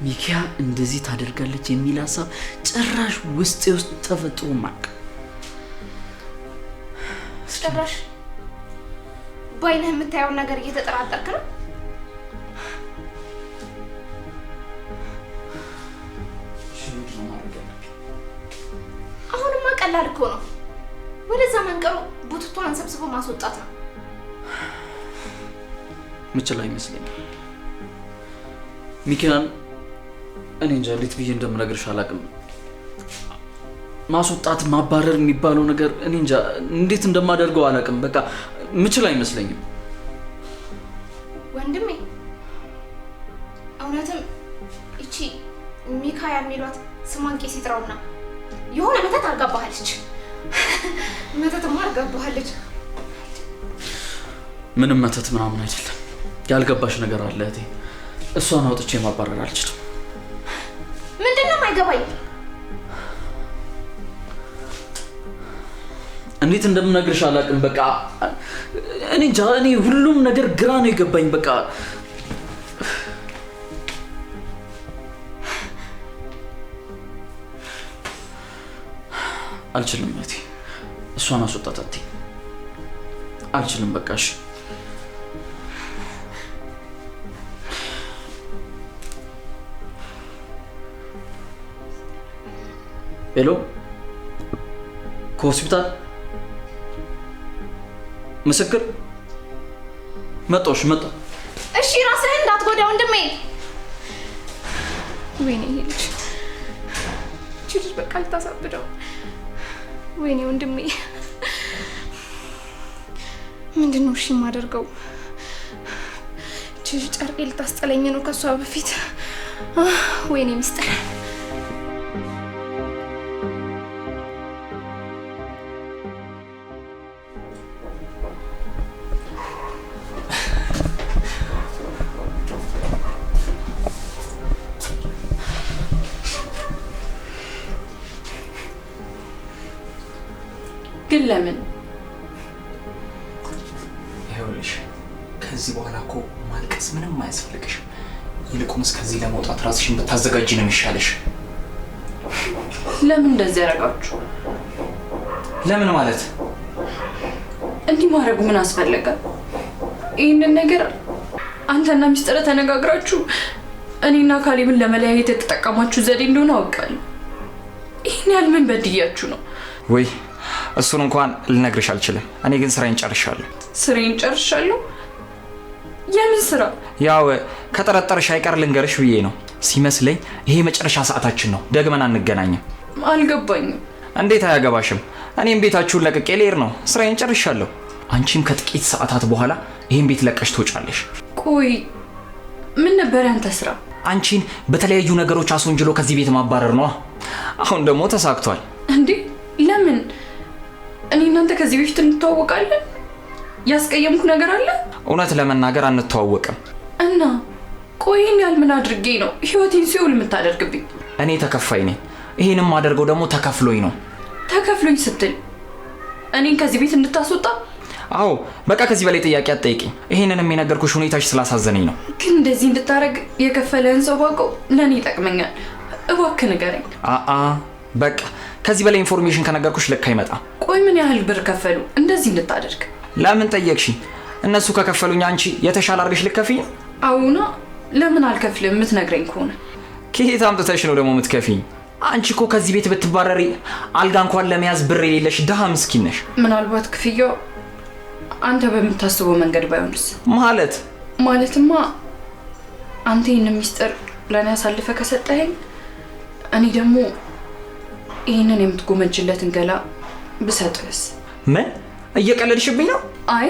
ሚኪያ እንደዚህ ታደርጋለች የሚል ሀሳብ ጭራሽ ውስጤ ውስጥ ተፈጥሮ አያውቅም። ጭራሽ በአይንህ የምታየውን ነገር እየተጠራጠርክ ነው? አሁንማ ቀላል እኮ ነው። ወደዛ መንቀሩ ቡትቷን ሰብስቦ ማስወጣት ነው። ምችል አይመስለኝም። ሚኪያን እኔ እንጃ እንዴት ብዬ እንደምነግርሽ አላውቅም። ማስወጣት ማባረር የሚባለው ነገር እኔ እንጃ እንዴት እንደማደርገው አላውቅም። በቃ ምችል አይመስለኝም። ወንድሜ እውነትም እቺ ሚካያ የሚሏት ስሟን ቄስ ይጥራውና የሆነ መተት አርጋባሃለች። መተትማ አርጋባሃለች። ምንም መተት ምናምን አይደለም። ያልገባሽ ነገር አለ እህቴ። እሷን አውጥቼ ማባረር አልችልም። ምንድነው የማይገባኝ? እንዴት እንደምነግርሽ አላውቅም። በቃ እኔ እንጃ፣ እኔ ሁሉም ነገር ግራ ነው የገባኝ። በቃ አልችልም እህቴ፣ እሷን አስወጣት አትይኝ። አልችልም በቃ። እሺ Hello፣ ከሆስፒታል ምስክር መጣሁ። እሺ መጣሁ። እሺ ራስህን እንዳትጎዳ ወንድሜ። ወይኔ ይሄ ልጅ፣ ይቺ ልጅ በቃ ልታሳብደው። ወይኔ ወንድሜ፣ ምንድን ነው እሺ የማደርገው? ይቺ ልጅ ጨርቄ ልታስጠለኝ ነው ከሷ በፊት። ወይኔ ሚስጥር። ግን ለምን? ይኸውልሽ ከዚህ በኋላ እኮ ማልቀስ ምንም አያስፈልግሽም። ይልቁንስ ከዚህ ለመውጣት ራስሽን ብታዘጋጂ ነው የሚሻለሽ። ለምን እንደዚህ ያደርጋችሁ? ለምን ማለት? እንዲህ ማድረጉ ምን አስፈለገ? ይህንን ነገር አንተና ሚስጥር ተነጋግራችሁ እኔና ካሌብን ለመለያየት የተጠቀማችሁ ዘዴ እንደሆነ አውቃለሁ። ይህን ያህል ምን በድያችሁ ነው? ወይ እሱን እንኳን ልነግርሽ አልችልም። እኔ ግን ስራዬን ጨርሻለሁ። ስራዬን ጨርሻለሁ? የምን ስራ? ያው ከጠረጠርሽ አይቀር ልንገርሽ ብዬ ነው። ሲመስለኝ ይሄ መጨረሻ ሰዓታችን ነው። ደግመን አንገናኝም። አልገባኝም። እንዴት አያገባሽም? እኔም ቤታችሁን ለቅቄ ልሄድ ነው። ስራዬን ጨርሻለሁ። አንቺም ከጥቂት ሰዓታት በኋላ ይሄን ቤት ለቀሽ ትወጫለሽ። ቆይ ምን ነበር ያንተ ስራ? አንቺን በተለያዩ ነገሮች አስወንጅሎ ከዚህ ቤት ማባረር ነው። አሁን ደግሞ ተሳክቷል። እንዴ ለምን? እኔ እናንተ ከዚህ በፊት እንተዋወቃለን? ያስቀየምኩ ነገር አለ? እውነት ለመናገር አንተዋወቅም። እና ቆይ ይሄን ያህል ምን አድርጌ ነው ህይወቴን ሲኦል የምታደርግብኝ? እኔ ተከፋይ ነኝ። ይሄንም አደርገው ደግሞ ተከፍሎኝ ነው። ተከፍሎኝ ስትል እኔን ከዚህ ቤት እንድታስወጣ? አዎ በቃ ከዚህ በላይ ጥያቄ አትጠይቂኝ። ይሄንንም የነገርኩሽ ሁኔታሽ ስላሳዘነኝ ነው። ግን እንደዚህ እንድታረግ የከፈለህን ሰው ባውቀው ለእኔ ይጠቅመኛል። እባክህ ንገረኝ። አአ በቃ ከዚህ በላይ information ከነገርኩሽ ልክ አይመጣም። ቆይ ምን ያህል ብር ከፈሉ እንደዚህ እንድታደርግ? ለምን ጠየቅሽኝ? እነሱ ከከፈሉኝ አንቺ የተሻለ አድርገሽ ልከፊኝ? አሁና ለምን አልከፍልም የምትነግረኝ ከሆነ? ከየት አምጥተሽ ነው ደግሞ የምትከፊኝ? አንቺ እኮ ከዚህ ቤት ብትባረሪ አልጋ እንኳን ለመያዝ ብር የሌለሽ ድሃ ምስኪን ነሽ። ምናልባት ክፍያው አንተ በምታስበው መንገድ ባይሆንስ? ማለት ማለትማ አንተ ይህንን ሚስጥር ለእኔ አሳልፈህ ከሰጠኸኝ እኔ ደግሞ ይህንን የምትጎመጅለትን ገላ ብሰጥህስ? ምን እየቀለድሽብኝ ነው? አይ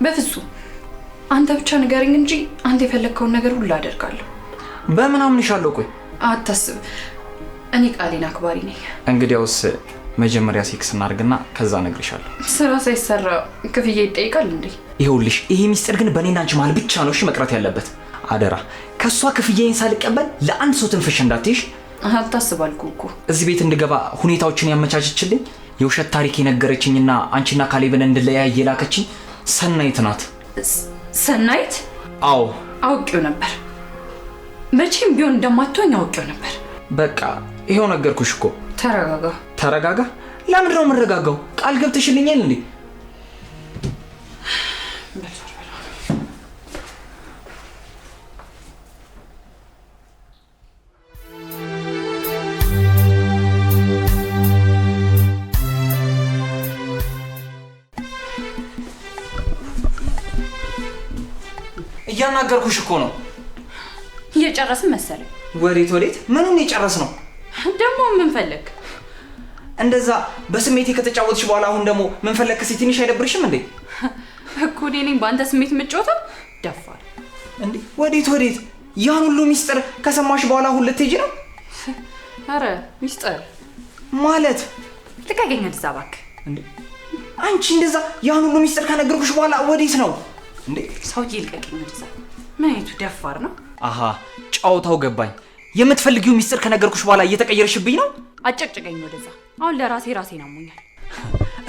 በፍጹም። አንተ ብቻ ንገረኝ እንጂ አንተ የፈለግከውን ነገር ሁሉ አደርጋለሁ። በምን አምንሻለሁ? ቆይ አታስብ፣ እኔ ቃሌን አክባሪ ነኝ። እንግዲያውስ መጀመሪያ ሴክስ እናድርግና ከዛ እነግርሻለሁ። ስራ ሳይሰራ ክፍያ ይጠይቃል እንዴ? ይኸውልሽ ይሄ ሚስጥር ግን በእኔና አንቺ መሀል ብቻ ነው እሺ መቅረት ያለበት። አደራ ከእሷ ክፍያዬን ሳልቀበል ለአንድ ሰው ትንፍሽ እንዳትይሽ። አታስብ አልኩህ እኮ። እዚህ ቤት እንድገባ ሁኔታዎችን ያመቻቸችልኝ የውሸት ታሪክ የነገረችኝና አንቺና ካሌብን እንድለያይ የላከችኝ ሰናይት ናት። ሰናይት? አዎ አውቄው ነበር። መቼም ቢሆን እንደማትሆኝ አውቄው ነበር። በቃ ይሄው ነገርኩሽ እኮ። ተረጋጋ። ተረጋጋ? ለምንድን ነው የምረጋጋው? ቃል ገብተሽልኛል እንዴ? እያናገርኩሽ እኮ ነው። እየጨረስን መሰለኝ። ወዴት ወዴት? ምኑን የጨረስነው? ደግሞ ምን ፈለግ? እንደዛ በስሜቴ ከተጫወትሽ በኋላ አሁን ደግሞ ምን ፈለግክ ሲል ትንሽ አይደብርሽም እንዴ? እኮ እኔ ነኝ በአንተ ስሜት የምጫወተው? ደፋር እንዴ! ወዴት ወዴት? ያን ሁሉ ሚስጥር ከሰማሽ በኋላ አሁን ልትሄጂ ነው? አረ ሚስጥር ማለት ልቀቀኝ እዛ እባክህ። እንዴ አንቺ እንደዛ ያን ሁሉ ሚስጥር ከነገርኩሽ በኋላ ወዴት ነው እንዴ? ሰውዬ ልቀቀኝ እዛ። ምን አይነቱ ደፋር ነው? አሃ ጨዋታው ገባኝ። የምትፈልጊው ሚስጥር ከነገርኩሽ በኋላ እየተቀየርሽብኝ ነው? አጨቅጭቀኝ ወደዛ። አሁን ለራሴ ራሴን አሞኛል።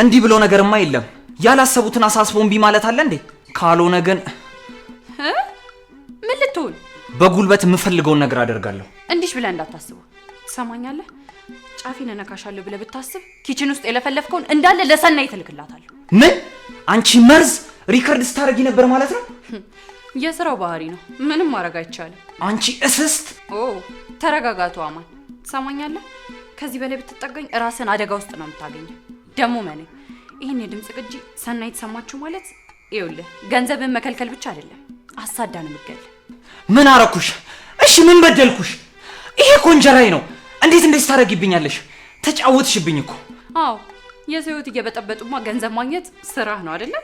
እንዲህ ብሎ ነገርማ የለም። ያላሰቡትን አሳስቦ እምቢ ማለት አለ እንዴ? ካልሆነ ግን ምን ልትሆን? በጉልበት የምፈልገውን ነገር አደርጋለሁ። እንዲሽ ብለህ እንዳታስበው። ትሰማኛለህ? ጫፌን እነካሻለሁ ብለህ ብታስብ kitchen ውስጥ የለፈለፍከውን እንዳለ ለሰናይ ትልክላታለሁ። ምን? አንቺ መርዝ record ስታደርጊ ነበር ማለት ነው? የስራው ባህሪ ነው። ምንም ማድረግ አይቻልም። አንቺ እስስት! ኦ ተረጋጋቱ አማን። ትሰማኛለህ? ከዚህ በላይ ብትጠጋኝ ራስን አደጋ ውስጥ ነው የምታገኘው። ደግሞ መኔ ይህን የድምፅ ቅጂ ሰናይ የተሰማችሁ ማለት ይኸውልህ ገንዘብን መከልከል ብቻ አይደለም፣ አሳዳ ነው የምትገልህ። ምን አረኩሽ? እሺ ምን በደልኩሽ? ይሄ እኮ እንጀራዬ ነው። እንዴት እንደዚህ ታደርጊብኛለሽ? ተጫወትሽብኝ እኮ። አዎ የሰው ህይወት እየበጠበጡማ ገንዘብ ማግኘት ስራህ ነው አይደለ?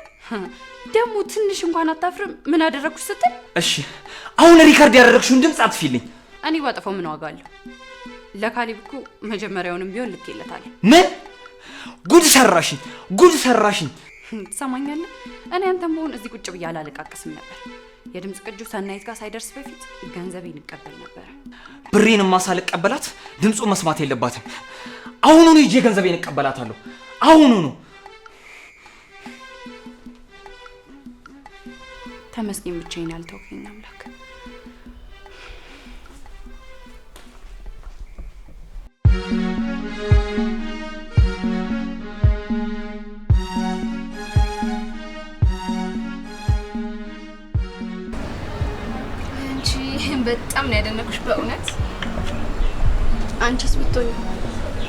ደግሞ ትንሽ እንኳን አታፍርም? ምን አደረግኩሽ ስትል። እሺ አሁን record ያደረግሽውን ድምፅ አጥፊልኝ። እኔ ባጠፋው ምን ዋጋ አለው? ለካሌብ እኮ መጀመሪያውንም ቢሆን ልኬለታለሁ። ምን ጉድ ሰራሽኝ! ጉድ ሰራሽኝ! ትሰማኛለህ? እኔ አንተም ብሆን እዚህ ቁጭ ብዬ አላለቃቅስም ነበር። የድምፅ ቅጁ ሰናይት ጋር ሳይደርስ በፊት ገንዘቤን እቀበል ነበር። ብሬንማ ሳልቀበላት ድምፁ መስማት የለባትም። አሁኑኑ ሂጄ ገንዘቤን እቀበላታለሁ። አሁኑኑ። ተመስገን ብቻዬን ያልተውከኝ አምላክ። አንቺ በጣም ነው ያደነኩሽ በእውነት። አንቺስ ብትሆኚ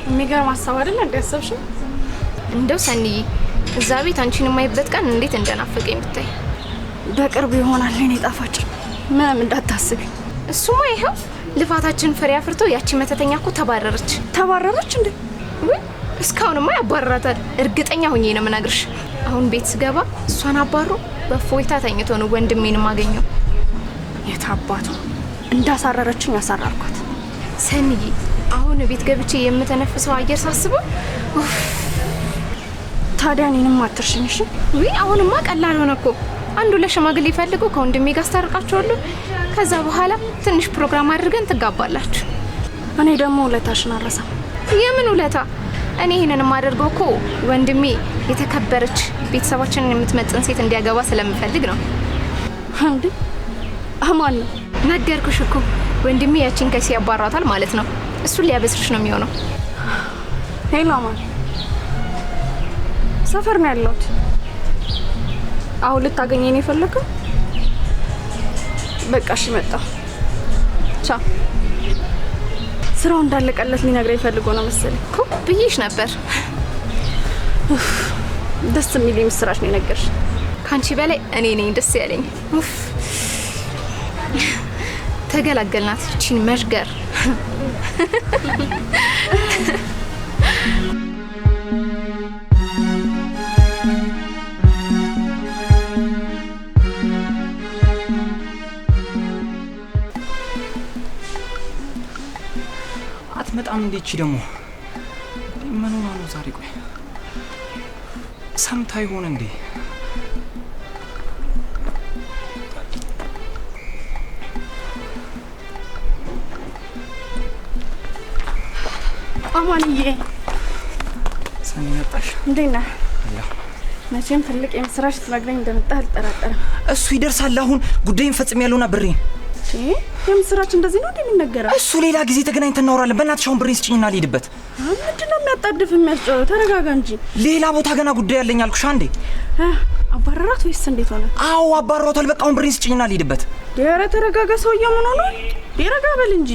የሚገርም ሀሳብ አይደል እንዴ ያሰብሽው? እንደው ሰንዬ እዛ ቤት አንቺን የማይበት ቀን እንዴት እንደናፈቀኝ ብታይ። በቅርቡ ይሆናል የኔ ጣፋጭ፣ ምንም እንዳታስቢ። እሱማ ይኸው ልፋታችን ፍሬ አፍርቶ ያቺ መተተኛ እኮ ተባረረች። ተባረረች እንዴ? ውይ እስካሁንማ ያባረራታል። እርግጠኛ ሆኜ ነው የምነግርሽ። አሁን ቤት ስገባ እሷን አባሮ በእፎይታ ተኝቶ ነው ወንድሜን የማገኘው። የታባቱ እንዳሳረረችኝ አሳረርኳት። ሰንዬ አሁን ቤት ገብቼ የምተነፍሰው አየር ሳስበው ኡፍ። ታዲያ እኔንም አትርሽኝ እሺ? ውይ አሁንማ ቀላል ሆነ እኮ። አንዱ ለሽማግሌ ፈልጎ ከወንድሜ ጋር አስታርቃችኋለሁ። ከዛ በኋላ ትንሽ ፕሮግራም አድርገን ትጋባላችሁ። እኔ ደግሞ ውለታሽን አልረሳም። የምን ውለታ? እኔ ይሄንን የማደርገው እኮ ወንድሜ የተከበረች ቤተሰባችንን የምትመጥን ሴት እንዲያገባ ስለምፈልግ ነው። እንዴ አማን ነው? ነገርኩሽ እኮ ወንድሜ ያቺን ከሲ ያባራታል ማለት ነው። እሱን ሊያበስርሽ ነው የሚሆነው። Hello አማን፣ ሰፈር ነው ያለሁት። አሁን ልታገኘኝ ነው የፈለከው? በቃ እሺ መጣሁ። ቻው። ስራው እንዳለቀለት ሊነግረኝ ፈልጎ ነው መሰለኝ እኮ ብዬሽ ነበር። ደስ የሚል የምስራች ነው የነገርሽ። ካንቺ በላይ እኔ ነኝ ደስ ያለኝ። ኡፍ ተገላገልናት ይቺን መሽገር። አትመጣም እንዴ? እቺ ደግሞ ምን ሆና ነው ዛሬ? ቆይ ሰምታ ይሆን እንዴ? አማንዬ ሰኒ መጣሽ? እንዴት ነህ? አለሁ። መቼም ትልቅ የምስራች ልትነግረኝ እንደመጣህ አልጠራጠርም። እሱ ይደርሳል። አሁን ጉዳይን ፈጽሜያለሁና ብሬን። የምስራች እንደዚህ ነው እንዴ የሚነገረው? እሱ ሌላ ጊዜ ተገናኝተን እናወራለን። በእናትሽ አሁን ብሬን ስጭኝና ልሂድበት። ምንድነው የሚያጣድፍ የሚያስጨው? ተረጋጋ እንጂ። ሌላ ቦታ ገና ጉዳይ አለኝ አልኩሽ። አንዴ አባረራት ወይስ እንዴት ሆነ? አዎ አባረሯታል። በቃ አሁን ብሬን ስጭኝና ልሂድበት። ኧረ ተረጋጋ ሰውዬው፣ ምን ሆኗል? ረጋ በል እንጂ።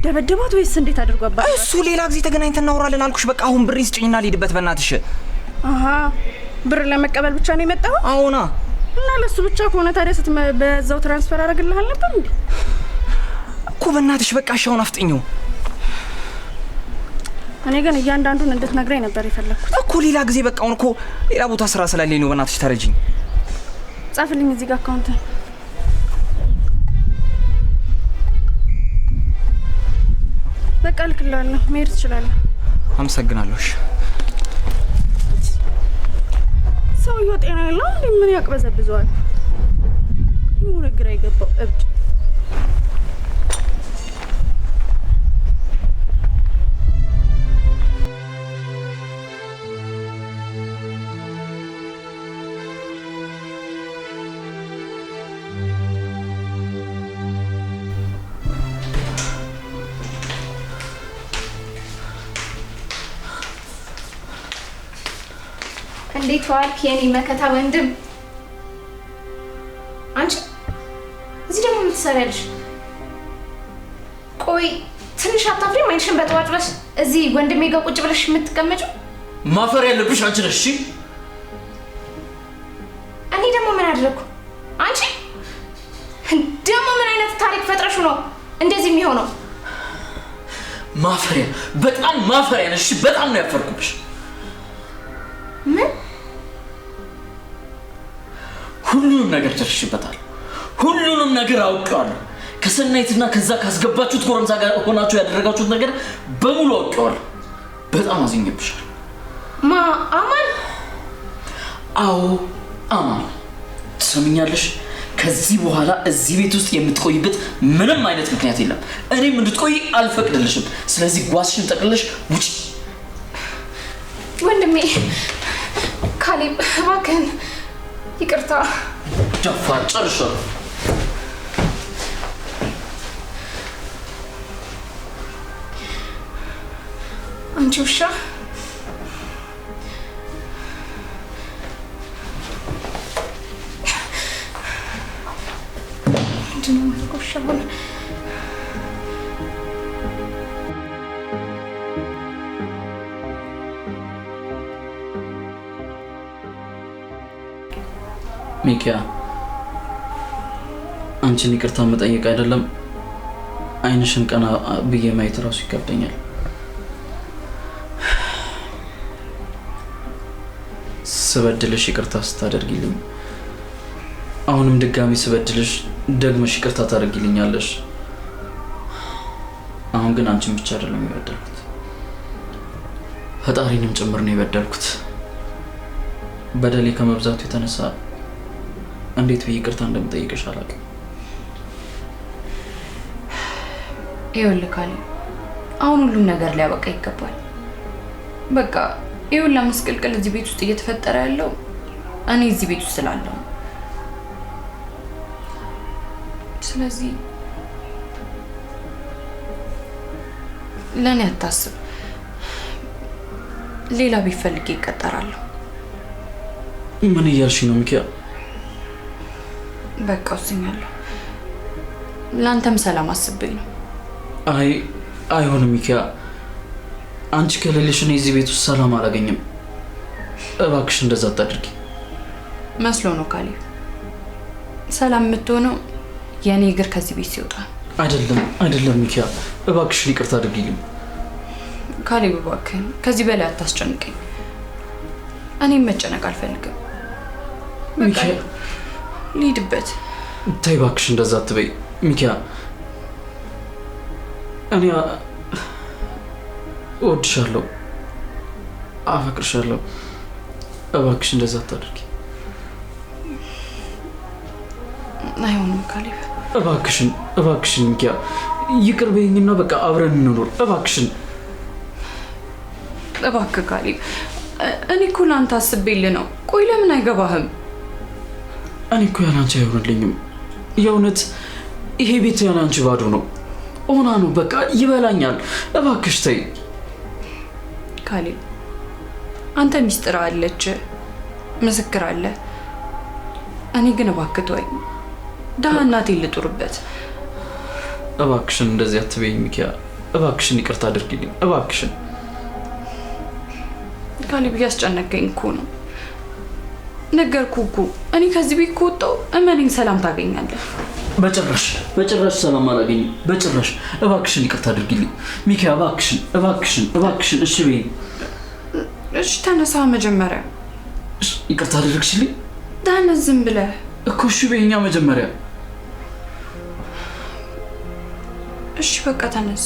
ደበደባት ወይስ እንዴት አድርጎ አባረራት? እሱ ሌላ ጊዜ ተገናኝተን እናወራለን አልኩሽ። በቃ አሁን ብሬን ስጭኝና ልሂድበት በእናትሽ። አሃ ብር ለመቀበል ብቻ ነው የመጣኸው? አዎና። እና ለሱ ብቻ ከሆነ ታዲያ በዛው transfer አደርግልሃል ነበር እንዴ? እኮ በእናትሽ በቃ እሺ አሁን አፍጥኚው። እኔ ግን እያንዳንዱን እንድትነግረኝ ነበር የፈለግኩት። እኮ ሌላ ጊዜ በቃ አሁን እኮ ሌላ ቦታ ስራ ስላለኝ ነው። በእናትሽ ተረጂኝ። ጻፍልኝ እዚህ ጋር አካውንትን። በቃ እልክልሃለሁ፣ መሄድ ትችላለህ። አመሰግናለሁ። እሺ። ሰውየው ጤና የለውም እንዴ? ምን ያቅበዘብዘዋል? ምን ግራ የገባው እብድ። እንዴት ዋልክ የኔ መከታ ወንድም? አንቺ እዚህ ደግሞ ምን ትሰሪያለሽ? ቆይ ትንሽ አታፍሪም? ዓይንሽን በጠዋጭበሽ እዚህ ወንድሜ ጋር ቁጭ ብለሽ የምትቀመጪው? ማፈር ያለብሽ አንቺ ነሽ። እሺ እኔ ደግሞ ምን አደረግኩ? አንቺ ደግሞ ምን አይነት ታሪክ ፈጥረሽ ነው እንደዚህ የሚሆነው? ማፈሪያ፣ በጣም ማፈሪያ ነሽ። በጣም ነው ያፈርኩብሽ። ምን? ሁሉንም ነገር ደርሽበታል። ሁሉንም ነገር አውቄዋለሁ። ከሰናይትና ከዛ ካስገባችሁት ጎረምሳ ጋር ሆናችሁ ያደረጋችሁት ነገር በሙሉ አውቄዋለሁ። በጣም አዝኜብሻለሁ። ማ አማን? አዎ አማን። ትሰምኛለሽ? ከዚህ በኋላ እዚህ ቤት ውስጥ የምትቆይበት ምንም አይነት ምክንያት የለም። እኔም እንድትቆይ አልፈቅድልሽም። ስለዚህ ጓዝሽን ጠቅልለሽ ውጪ። ወንድሜ ካሌብ እባክህን ይቅርታ። ደፋር፣ ጨርሻለሁ። አንቺ ውሻ! ምንድን ነው የማደርገው? ውሻ ሆነ። ሚኪያ፣ አንቺን ይቅርታ መጠየቅ አይደለም ዓይንሽን ቀና ብዬ ማየት እራሱ ይከብደኛል። ስበድልሽ ይቅርታ ስታደርጊልኝ፣ አሁንም ድጋሚ ስበድልሽ ደግመሽ ይቅርታ ታደርጊልኛለሽ። አሁን ግን አንቺን ብቻ አይደለም የበደልኩት፣ ፈጣሪንም ጭምር ነው የበደልኩት። በደሌ ከመብዛቱ የተነሳ እንዴት ብዬ ይቅርታ እንደምጠይቅሽ አላውቅም። ይኸውልህ ካሌብ፣ አሁን ሁሉም ነገር ሊያበቃ ይገባል። በቃ ይኸውልህ ምስቅልቅል እዚህ ቤት ውስጥ እየተፈጠረ ያለው እኔ እዚህ ቤት ውስጥ ስላለሁ ነው። ስለዚህ ለእኔ አታስብ። ሌላ ቤት ፈልጌ እቀጠራለሁ። ምን እያልሽ ነው ሚኪያ? በቃ ወስኛለሁ። ለአንተም ሰላም አስቤ ነው። አይ አይሆንም ሚኪያ፣ አንቺ ከሌለሽ እኔ እዚህ ቤት ውስጥ ሰላም አላገኝም። እባክሽ እንደዛ አታድርጊ። መስሎ ነው ካሌብ። ሰላም የምትሆነው የእኔ እግር ከዚህ ቤት ሲወጣ። አይደለም አይደለም ሚኪያ፣ እባክሽን ይቅርታ አድርጊልኝ። ካሌብ እባክህን ከዚህ በላይ አታስጨንቀኝ። እኔም መጨነቅ አልፈልግም። በቃ ሚኪያ ልሂድበት። ተይ እባክሽ እንደዛ አትበይ ሚኪያ። እኔ እወድሻለሁ፣ አፈቅርሻለሁ። እባክሽ እንደዛ አታድርጊ። አይሆንም ካሌብ። እባክሽን እባክሽን ሚኪያ ይቅር በይኝና በቃ አብረን እንኖር። እባክሽን እባክህ ካሌብ፣ እኔ እኮ ለአንተ አስቤልህ ነው። ቆይ ለምን አይገባህም? እኔ እኮ ያለ አንቺ አይሆንልኝም። የእውነት ይሄ ቤት ያለ አንቺ ባዶ ነው፣ ኦና ነው። በቃ ይበላኛል። እባክሽ ተይ ካሌብ። አንተ ሚስጥር አለች፣ ምስክር አለ። እኔ ግን እባክህ ተወኝ፣ ደህና እናቴን ልጡርበት። እባክሽን እንደዚህ አትበይኝ ሚኪያ። እባክሽን ይቅርታ አድርጊልኝ እባክሽን። ካሌብ እያስጨነቀኝ እኮ ነው። ነገርኩህ እኮ እኔ ከዚህ ቤት ከወጣሁ እመነኝ ሰላም ታገኛለህ። በጭራሽ በጭራሽ ሰላም አላገኝም በጭራሽ። እባክሽን ይቅርታ አድርጊልኝ ሚኪያ። እባክሽን እባክሽን እባክሽን እሺ በይኝ። እሺ ተነሳ መጀመሪያ። እሺ ይቅርታ አደረግሽልኝ? ተነስ ዝም ብለህ እኮ እሺ በይኛ መጀመሪያ። እሺ በቃ ተነስ።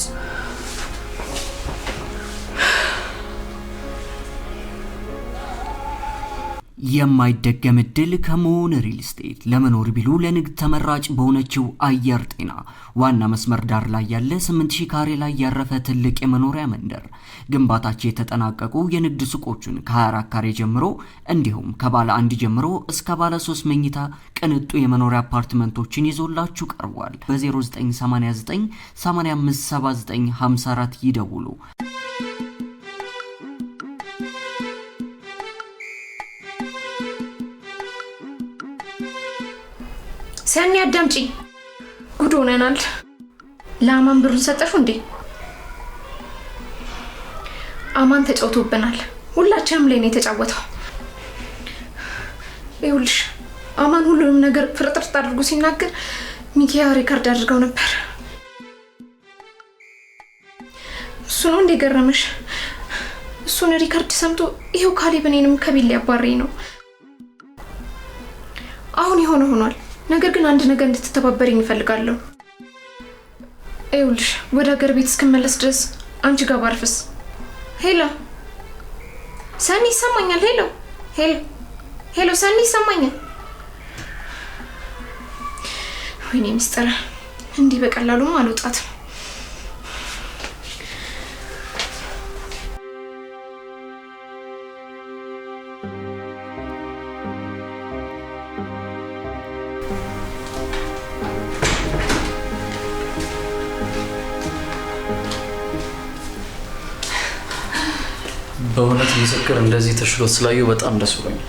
የማይደገም እድል ከመሆን ሪል ስቴት ለመኖር ቢሉ ለንግድ ተመራጭ በሆነችው አየር ጤና ዋና መስመር ዳር ላይ ያለ 8000 ካሬ ላይ ያረፈ ትልቅ የመኖሪያ መንደር ግንባታቸው የተጠናቀቁ የንግድ ሱቆችን ከ24 ካሬ ጀምሮ እንዲሁም ከባለ 1 ጀምሮ እስከ ባለ 3 መኝታ ቅንጡ የመኖሪያ አፓርትመንቶችን ይዞላችሁ ቀርቧል። በ0989 8579 54 ይደውሉ። ሰኒ አዳምጪኝ። ጉድ ሆነናል። ለአማን ብሩን ሰጠሽው እንዴ? አማን ተጫውቶብናል። ሁላችንም ላይ ነው የተጫወተው። ይኸውልሽ አማን ሁሉንም ነገር ፍርጥርጥ አድርጎ ሲናገር ሚኪያ record አድርገው ነበር። እሱ ነው እንደ ገረመሽ? እሱን record ሰምቶ ይኸው ካሌብ እኔንም ከቤት ሊያባረኝ ነው። አሁን የሆነ ሆኗል። ነገር ግን አንድ ነገር እንድትተባበሪኝ እፈልጋለሁ። ይኸውልሽ ወደ ሀገር ቤት እስክመለስ ድረስ አንቺ ጋር ባርፍስ? Hello ሰኒ ይሰማኛል? Hello hello hello ሰኒ ይሰማኛል? ወይኔ ሚስጥር፣ እንዲህ በቀላሉም አልወጣትም። በእውነት ምስክር እንደዚህ ተሽሎት ስላየሁ በጣም ደስ ብሎኛል።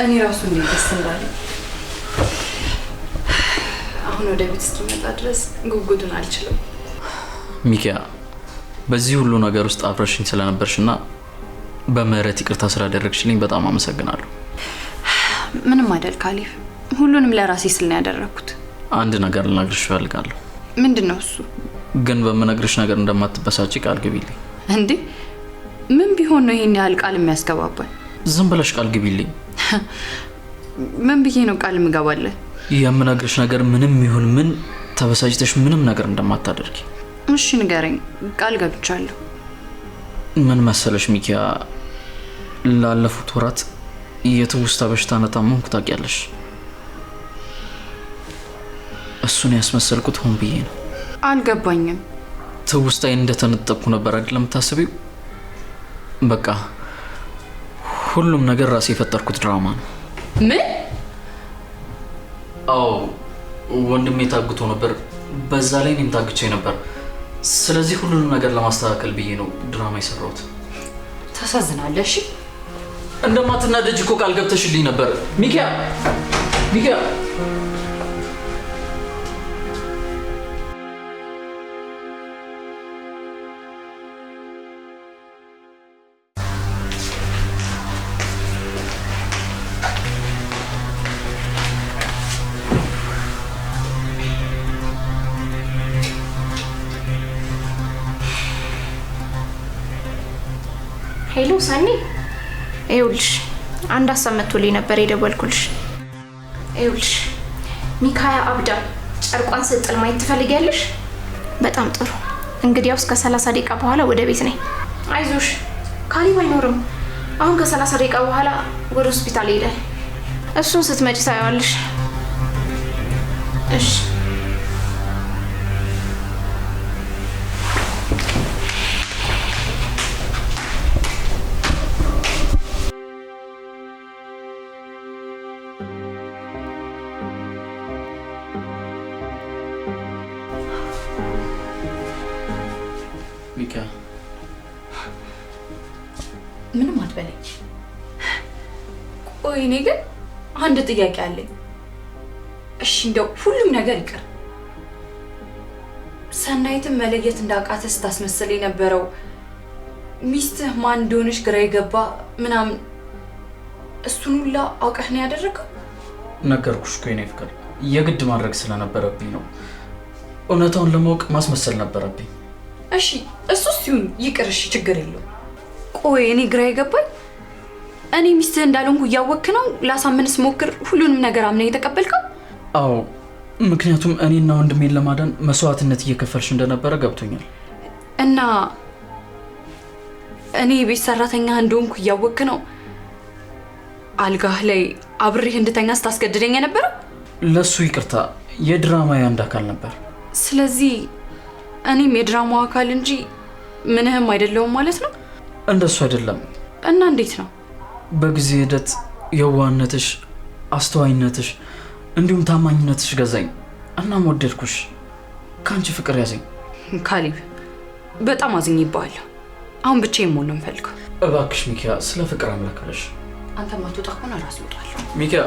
እኔ ራሱ እንዴት ደስ እንዳለኝ። አሁን ወደ ቤት እስኪመጣ ድረስ ጉጉቱን አልችልም። ሚኪያ፣ በዚህ ሁሉ ነገር ውስጥ አብረሽኝ ስለነበርሽና በምህረት ይቅርታ ስላደረግሽልኝ በጣም አመሰግናለሁ። ምንም አይደል ካሌብ፣ ሁሉንም ለራሴ ስል ነው ያደረግኩት። አንድ ነገር ልነግርሽ እፈልጋለሁ። ምንድን ነው እሱ? ግን በምነግርሽ ነገር እንደማትበሳጭ ቃል ግቢልኝ። እንዴ ምን ቢሆን ነው ይሄን ያህል ቃል የሚያስገባባል? ዝም ብለሽ ቃል ግቢልኝ። ምን ብዬ ነው ቃል የምገባልህ? የምነግርሽ ነገር ምንም ይሁን ምን ተበሳጭተሽ ምንም ነገር እንደማታደርጊ። እሺ ንገረኝ፣ ቃል ገብቻለሁ። ምን መሰለሽ ሚኪያ፣ ላለፉት ወራት የትውስታ በሽታ እንደታመምኩ ታውቂያለሽ። እሱን ያስመሰልኩት ሆን ብዬ ነው። አልገባኝም። ትውስታዬን እንደተነጠቅኩ ነበር አይደል የምታስቢው? በቃ ሁሉም ነገር ራሴ የፈጠርኩት ድራማ ነው። ምን? አዎ ወንድሜ ታግቶ ነበር፣ በዛ ላይ እኔም ታግቼ ነበር። ስለዚህ ሁሉንም ነገር ለማስተካከል ብዬ ነው ድራማ የሰራሁት። ታሳዝናለህ። እሺ እንደማትናደጅ እኮ ቃል ገብተሽልኝ ነበር ሚኪያ። ሚኪያ Hello ሰኒ፣ ይኸውልሽ አንድ ሀሳብ መጥቶልኝ ነበር የደወልኩልሽ። ይኸውልሽ ሚካያ አብዳ ጨርቋን ስትጥል ማየት ትፈልጊያለሽ? በጣም ጥሩ። እንግዲያውስ ከ30 ደቂቃ በኋላ ወደ ቤት ነኝ። አይዞሽ ካሌብ አይኖርም። አሁን ከ30 ደቂቃ በኋላ ወደ ሆስፒታል ይሄዳል። እሱን ስትመጪ ታየዋለሽ። እሺ ሚኪያ፣ ምንም አትበለኝ። ቆይ እኔ ግን አንድ ጥያቄ አለኝ። እሺ እንደው ሁሉም ነገር ይቅር፣ ሰናይትን መለየት እንዳቃተ ስታስመስል የነበረው ሚስትህ ማን እንደሆነች ግራ የገባ ምናምን፣ እሱን ሁላ አውቀህ ነው ያደረገው? ነገርኩሽ እኮ የኔ ፍቅር፣ የግድ ማድረግ ስለነበረብኝ ነው። እውነታውን ለማወቅ ማስመሰል ነበረብኝ። እሺ እሱስ ይሁን ይቅር፣ እሺ ችግር የለውም። ቆይ እኔ ግራ የገባኝ እኔ ሚስትህ እንዳልሆንኩ እያወቅክ ነው ላሳምንስ ሞክር ሁሉንም ነገር አምነህ የተቀበልከው? አዎ፣ ምክንያቱም እኔና ወንድሜን ለማዳን መስዋዕትነት እየከፈልሽ እንደነበረ ገብቶኛል። እና እኔ የቤት ሰራተኛ እንደሆንኩ እያወቅክ ነው አልጋህ ላይ አብሬህ እንድተኛ ስታስገድደኝ የነበረው? ለሱ ይቅርታ፣ የድራማ የአንድ አካል ነበር። ስለዚህ እኔም የድራማው አካል እንጂ ምንህም አይደለሁም ማለት ነው? እንደሱ አይደለም። እና እንዴት ነው? በጊዜ ሂደት የዋህነትሽ፣ አስተዋይነትሽ እንዲሁም ታማኝነትሽ ገዛኝ። እናም ወደድኩሽ። ከአንቺ ፍቅር ያዘኝ። ካሌብ በጣም አዝኜብሃለሁ። አሁን ብቻዬን መሆን ነው የምፈልገው። እባክሽ ሚኪያ፣ ስለ ፍቅር አምላክ ብለሽ። አንተ ማትወጣ ከሆነ እራሴ እወጣለሁ። ሚኪያ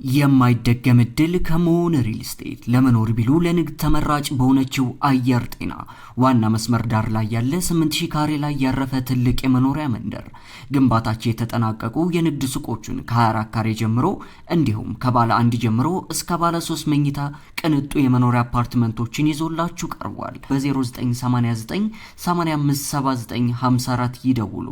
የማይደገም እድል ከመሆን ሪል ስቴት። ለመኖር ቢሉ ለንግድ ተመራጭ በሆነችው አየር ጤና ዋና መስመር ዳር ላይ ያለ 8000 ካሬ ላይ ያረፈ ትልቅ የመኖሪያ መንደር፣ ግንባታቸው የተጠናቀቁ የንግድ ሱቆቹን ከ24 ካሬ ጀምሮ እንዲሁም ከባለ አንድ ጀምሮ እስከ ባለ 3 መኝታ ቅንጡ የመኖሪያ አፓርትመንቶችን ይዞላችሁ ቀርቧል። በ0989 8579 54 ይደውሉ።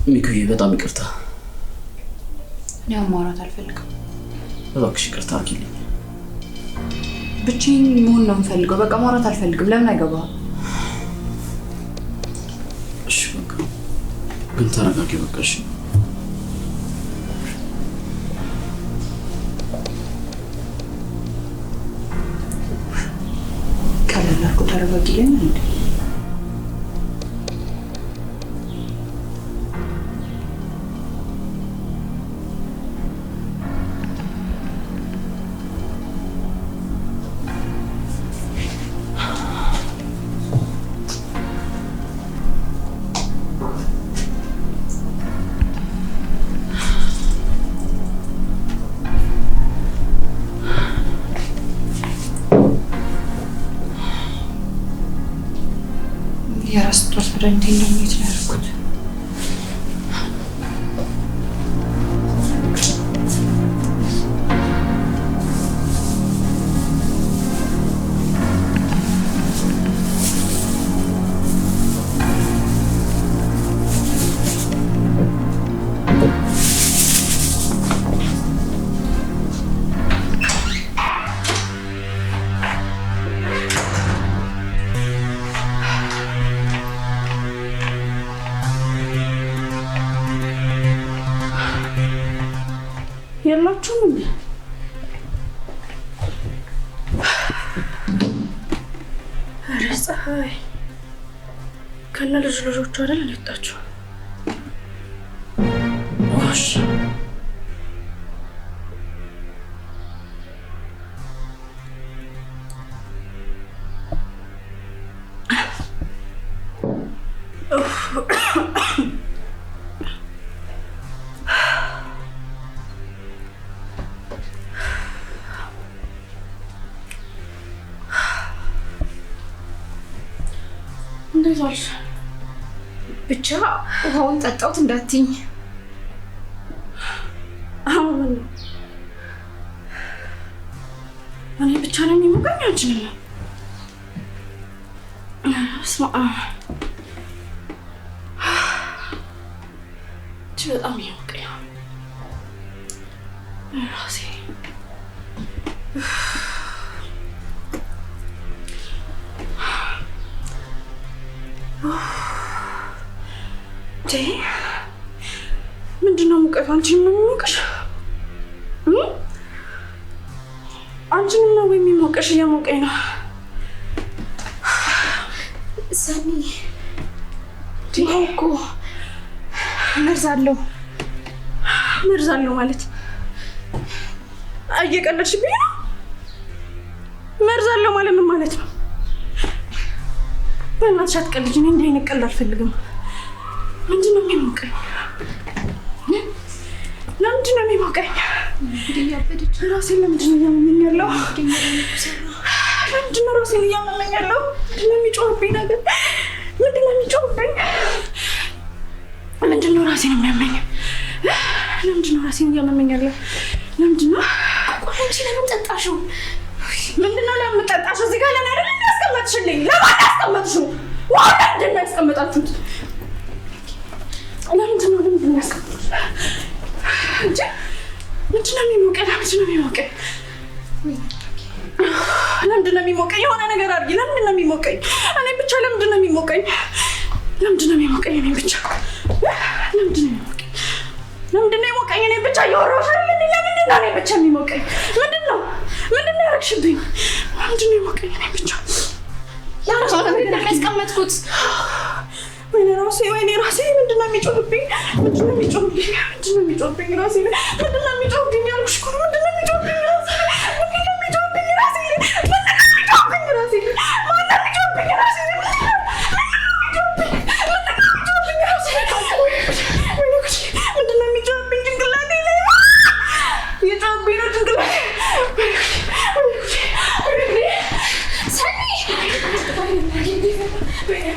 ሚኩዬ፣ በጣም ይቅርታ። እኔ አሁን ማውራት አልፈልግም። እባክሽ ይቅርታ አድርጊልኝ። ብቻዬን መሆን ነው የምፈልገው። በቃ ማውራት አልፈልግም። ለምን አይገባህም? እሺ በቃ ግን ተረጋጊ በቃ እሺ። ቀለል አድርጎ ተረጋጊ ይለኛል እንዴ? የራስ ጦር መድኃኒቴን ደግሞ የት ነው ያደረኩት? የላችሁም እንዴ? ኧረ ፀሐይ ከነ ልጅ ልጆቹ አይደል የወጣችሁ? እሺ እንዴት ዋልሽ? ብቻ ውሃውን ጠጣሁት እንዳትይኝ። አሁን ምን ነው? እኔ ብቻ ነው የሚሞቀኝ? አንቺንም ነው? በስመ አብ፣ እጅ በጣም እየሞቀኝ ነው ራሴ። ምንድን ነው ሙቀቱ? አንቺንም ነው የሚሞቅሽ? አንቺንም ነው የሚሞቅሽ? እየሞቀኝ ነው። ሰኒ፣ ውሃው እኮ መርዝ አለው። መርዝ አለው ማለት እየቀለድሽብኝ ነው? መርዝ አለው ማለት ምን ማለት ነው? በእናትሽ አትቀልጂ። እኔ እንዲህ አይነት ቀልድ አልፈልግም። ምንድን ነው የሚሞቀኝ? ለምንድን ነው የሚሞቀኝ? ራሴን ለምንድን ነው እያመመኝ ያለው? ለምንድን ነው ራሴን እያመመኝ ያለው? ምንድን ነው የሚጮህብኝ ነገር? ምንድን ነው የሚጮህብኝ? ምንድን ነው ራሴን የሚያመኝ? ለምንድን ነው ራሴን እያመመኝ ያለው? ለምንድን ነው? ቆይ አንቺ ለምን ጠጣሽው? ምንድን ነው ለምን ጠጣሽው? እዚህ ጋር ለኔ አይደል ያስቀመጥሽልኝ? ለማን ያስቀመጥሽው? ውሃ ለምንድን ነው ያስቀመጣችሁት? ለምንድን ነው ለምንድን ነው ያስቀመጣችሁት? እንጂ ምንድን ነው የሚሞቀኝ? ለምንድን ነው የሚሞቀኝ? ለምንድን ነው የሚሞቀኝ? የሆነ ነገር አድርጊ። ለምንድን ነው የሚሞቀኝ? እኔ ብቻ ለምንድን ነው የሚሞቀኝ? ለምንድን ነው የሚሞቀኝ? እኔ ብቻ ለምንድን ነው የሚሞቀኝ? ለምንድን ነው የሚሞቀኝ? እኔ ብቻ እያወራሁሽ አይደል? ለምንድን ነው እኔ ብቻ የሚሞቀኝ? ምንድን ነው ምንድን ነው ያደረግሽብኝ? ለምንድን ነው የሚሞቀኝ? እኔ ብቻ ለአንቺ ነው ያስቀመጥኩት። ወይኔ ራሴ፣ ወይኔ ራሴ! ምንድን ነው የሚጮህብኝ? ምንድን ነው የሚጮህብኝ? ምንድን ነው የሚጮህብኝ? ራሴ ላይ ምንድን ነው የሚጮህብኝ? ያልኩሽ እኮ ነው። ምንድን ነው የሚጮህብኝ? ራሴ ላይ ምንድን ነው የሚጮህብኝ? ራሴ ላይ ምንድን ነው የሚጮህብኝ? ራሴ ላይ ማነው የሚጮህብኝ? ራሴ ላይ ምንድን ነው የሚጮህብኝ? ምንድን ነው የሚጮህብኝ? ራሴ ላይ ወይኔ ጉዴ! ምንድን ነው የሚጮህብኝ? ጭንቅላቴ ላይ እየጮህብኝ ነው ጭንቅላቴ። ወይኔ ጉዴ! ወይኔ ጉዴ! ወይኔ ጉዴ! ሰኒ! ወይኔ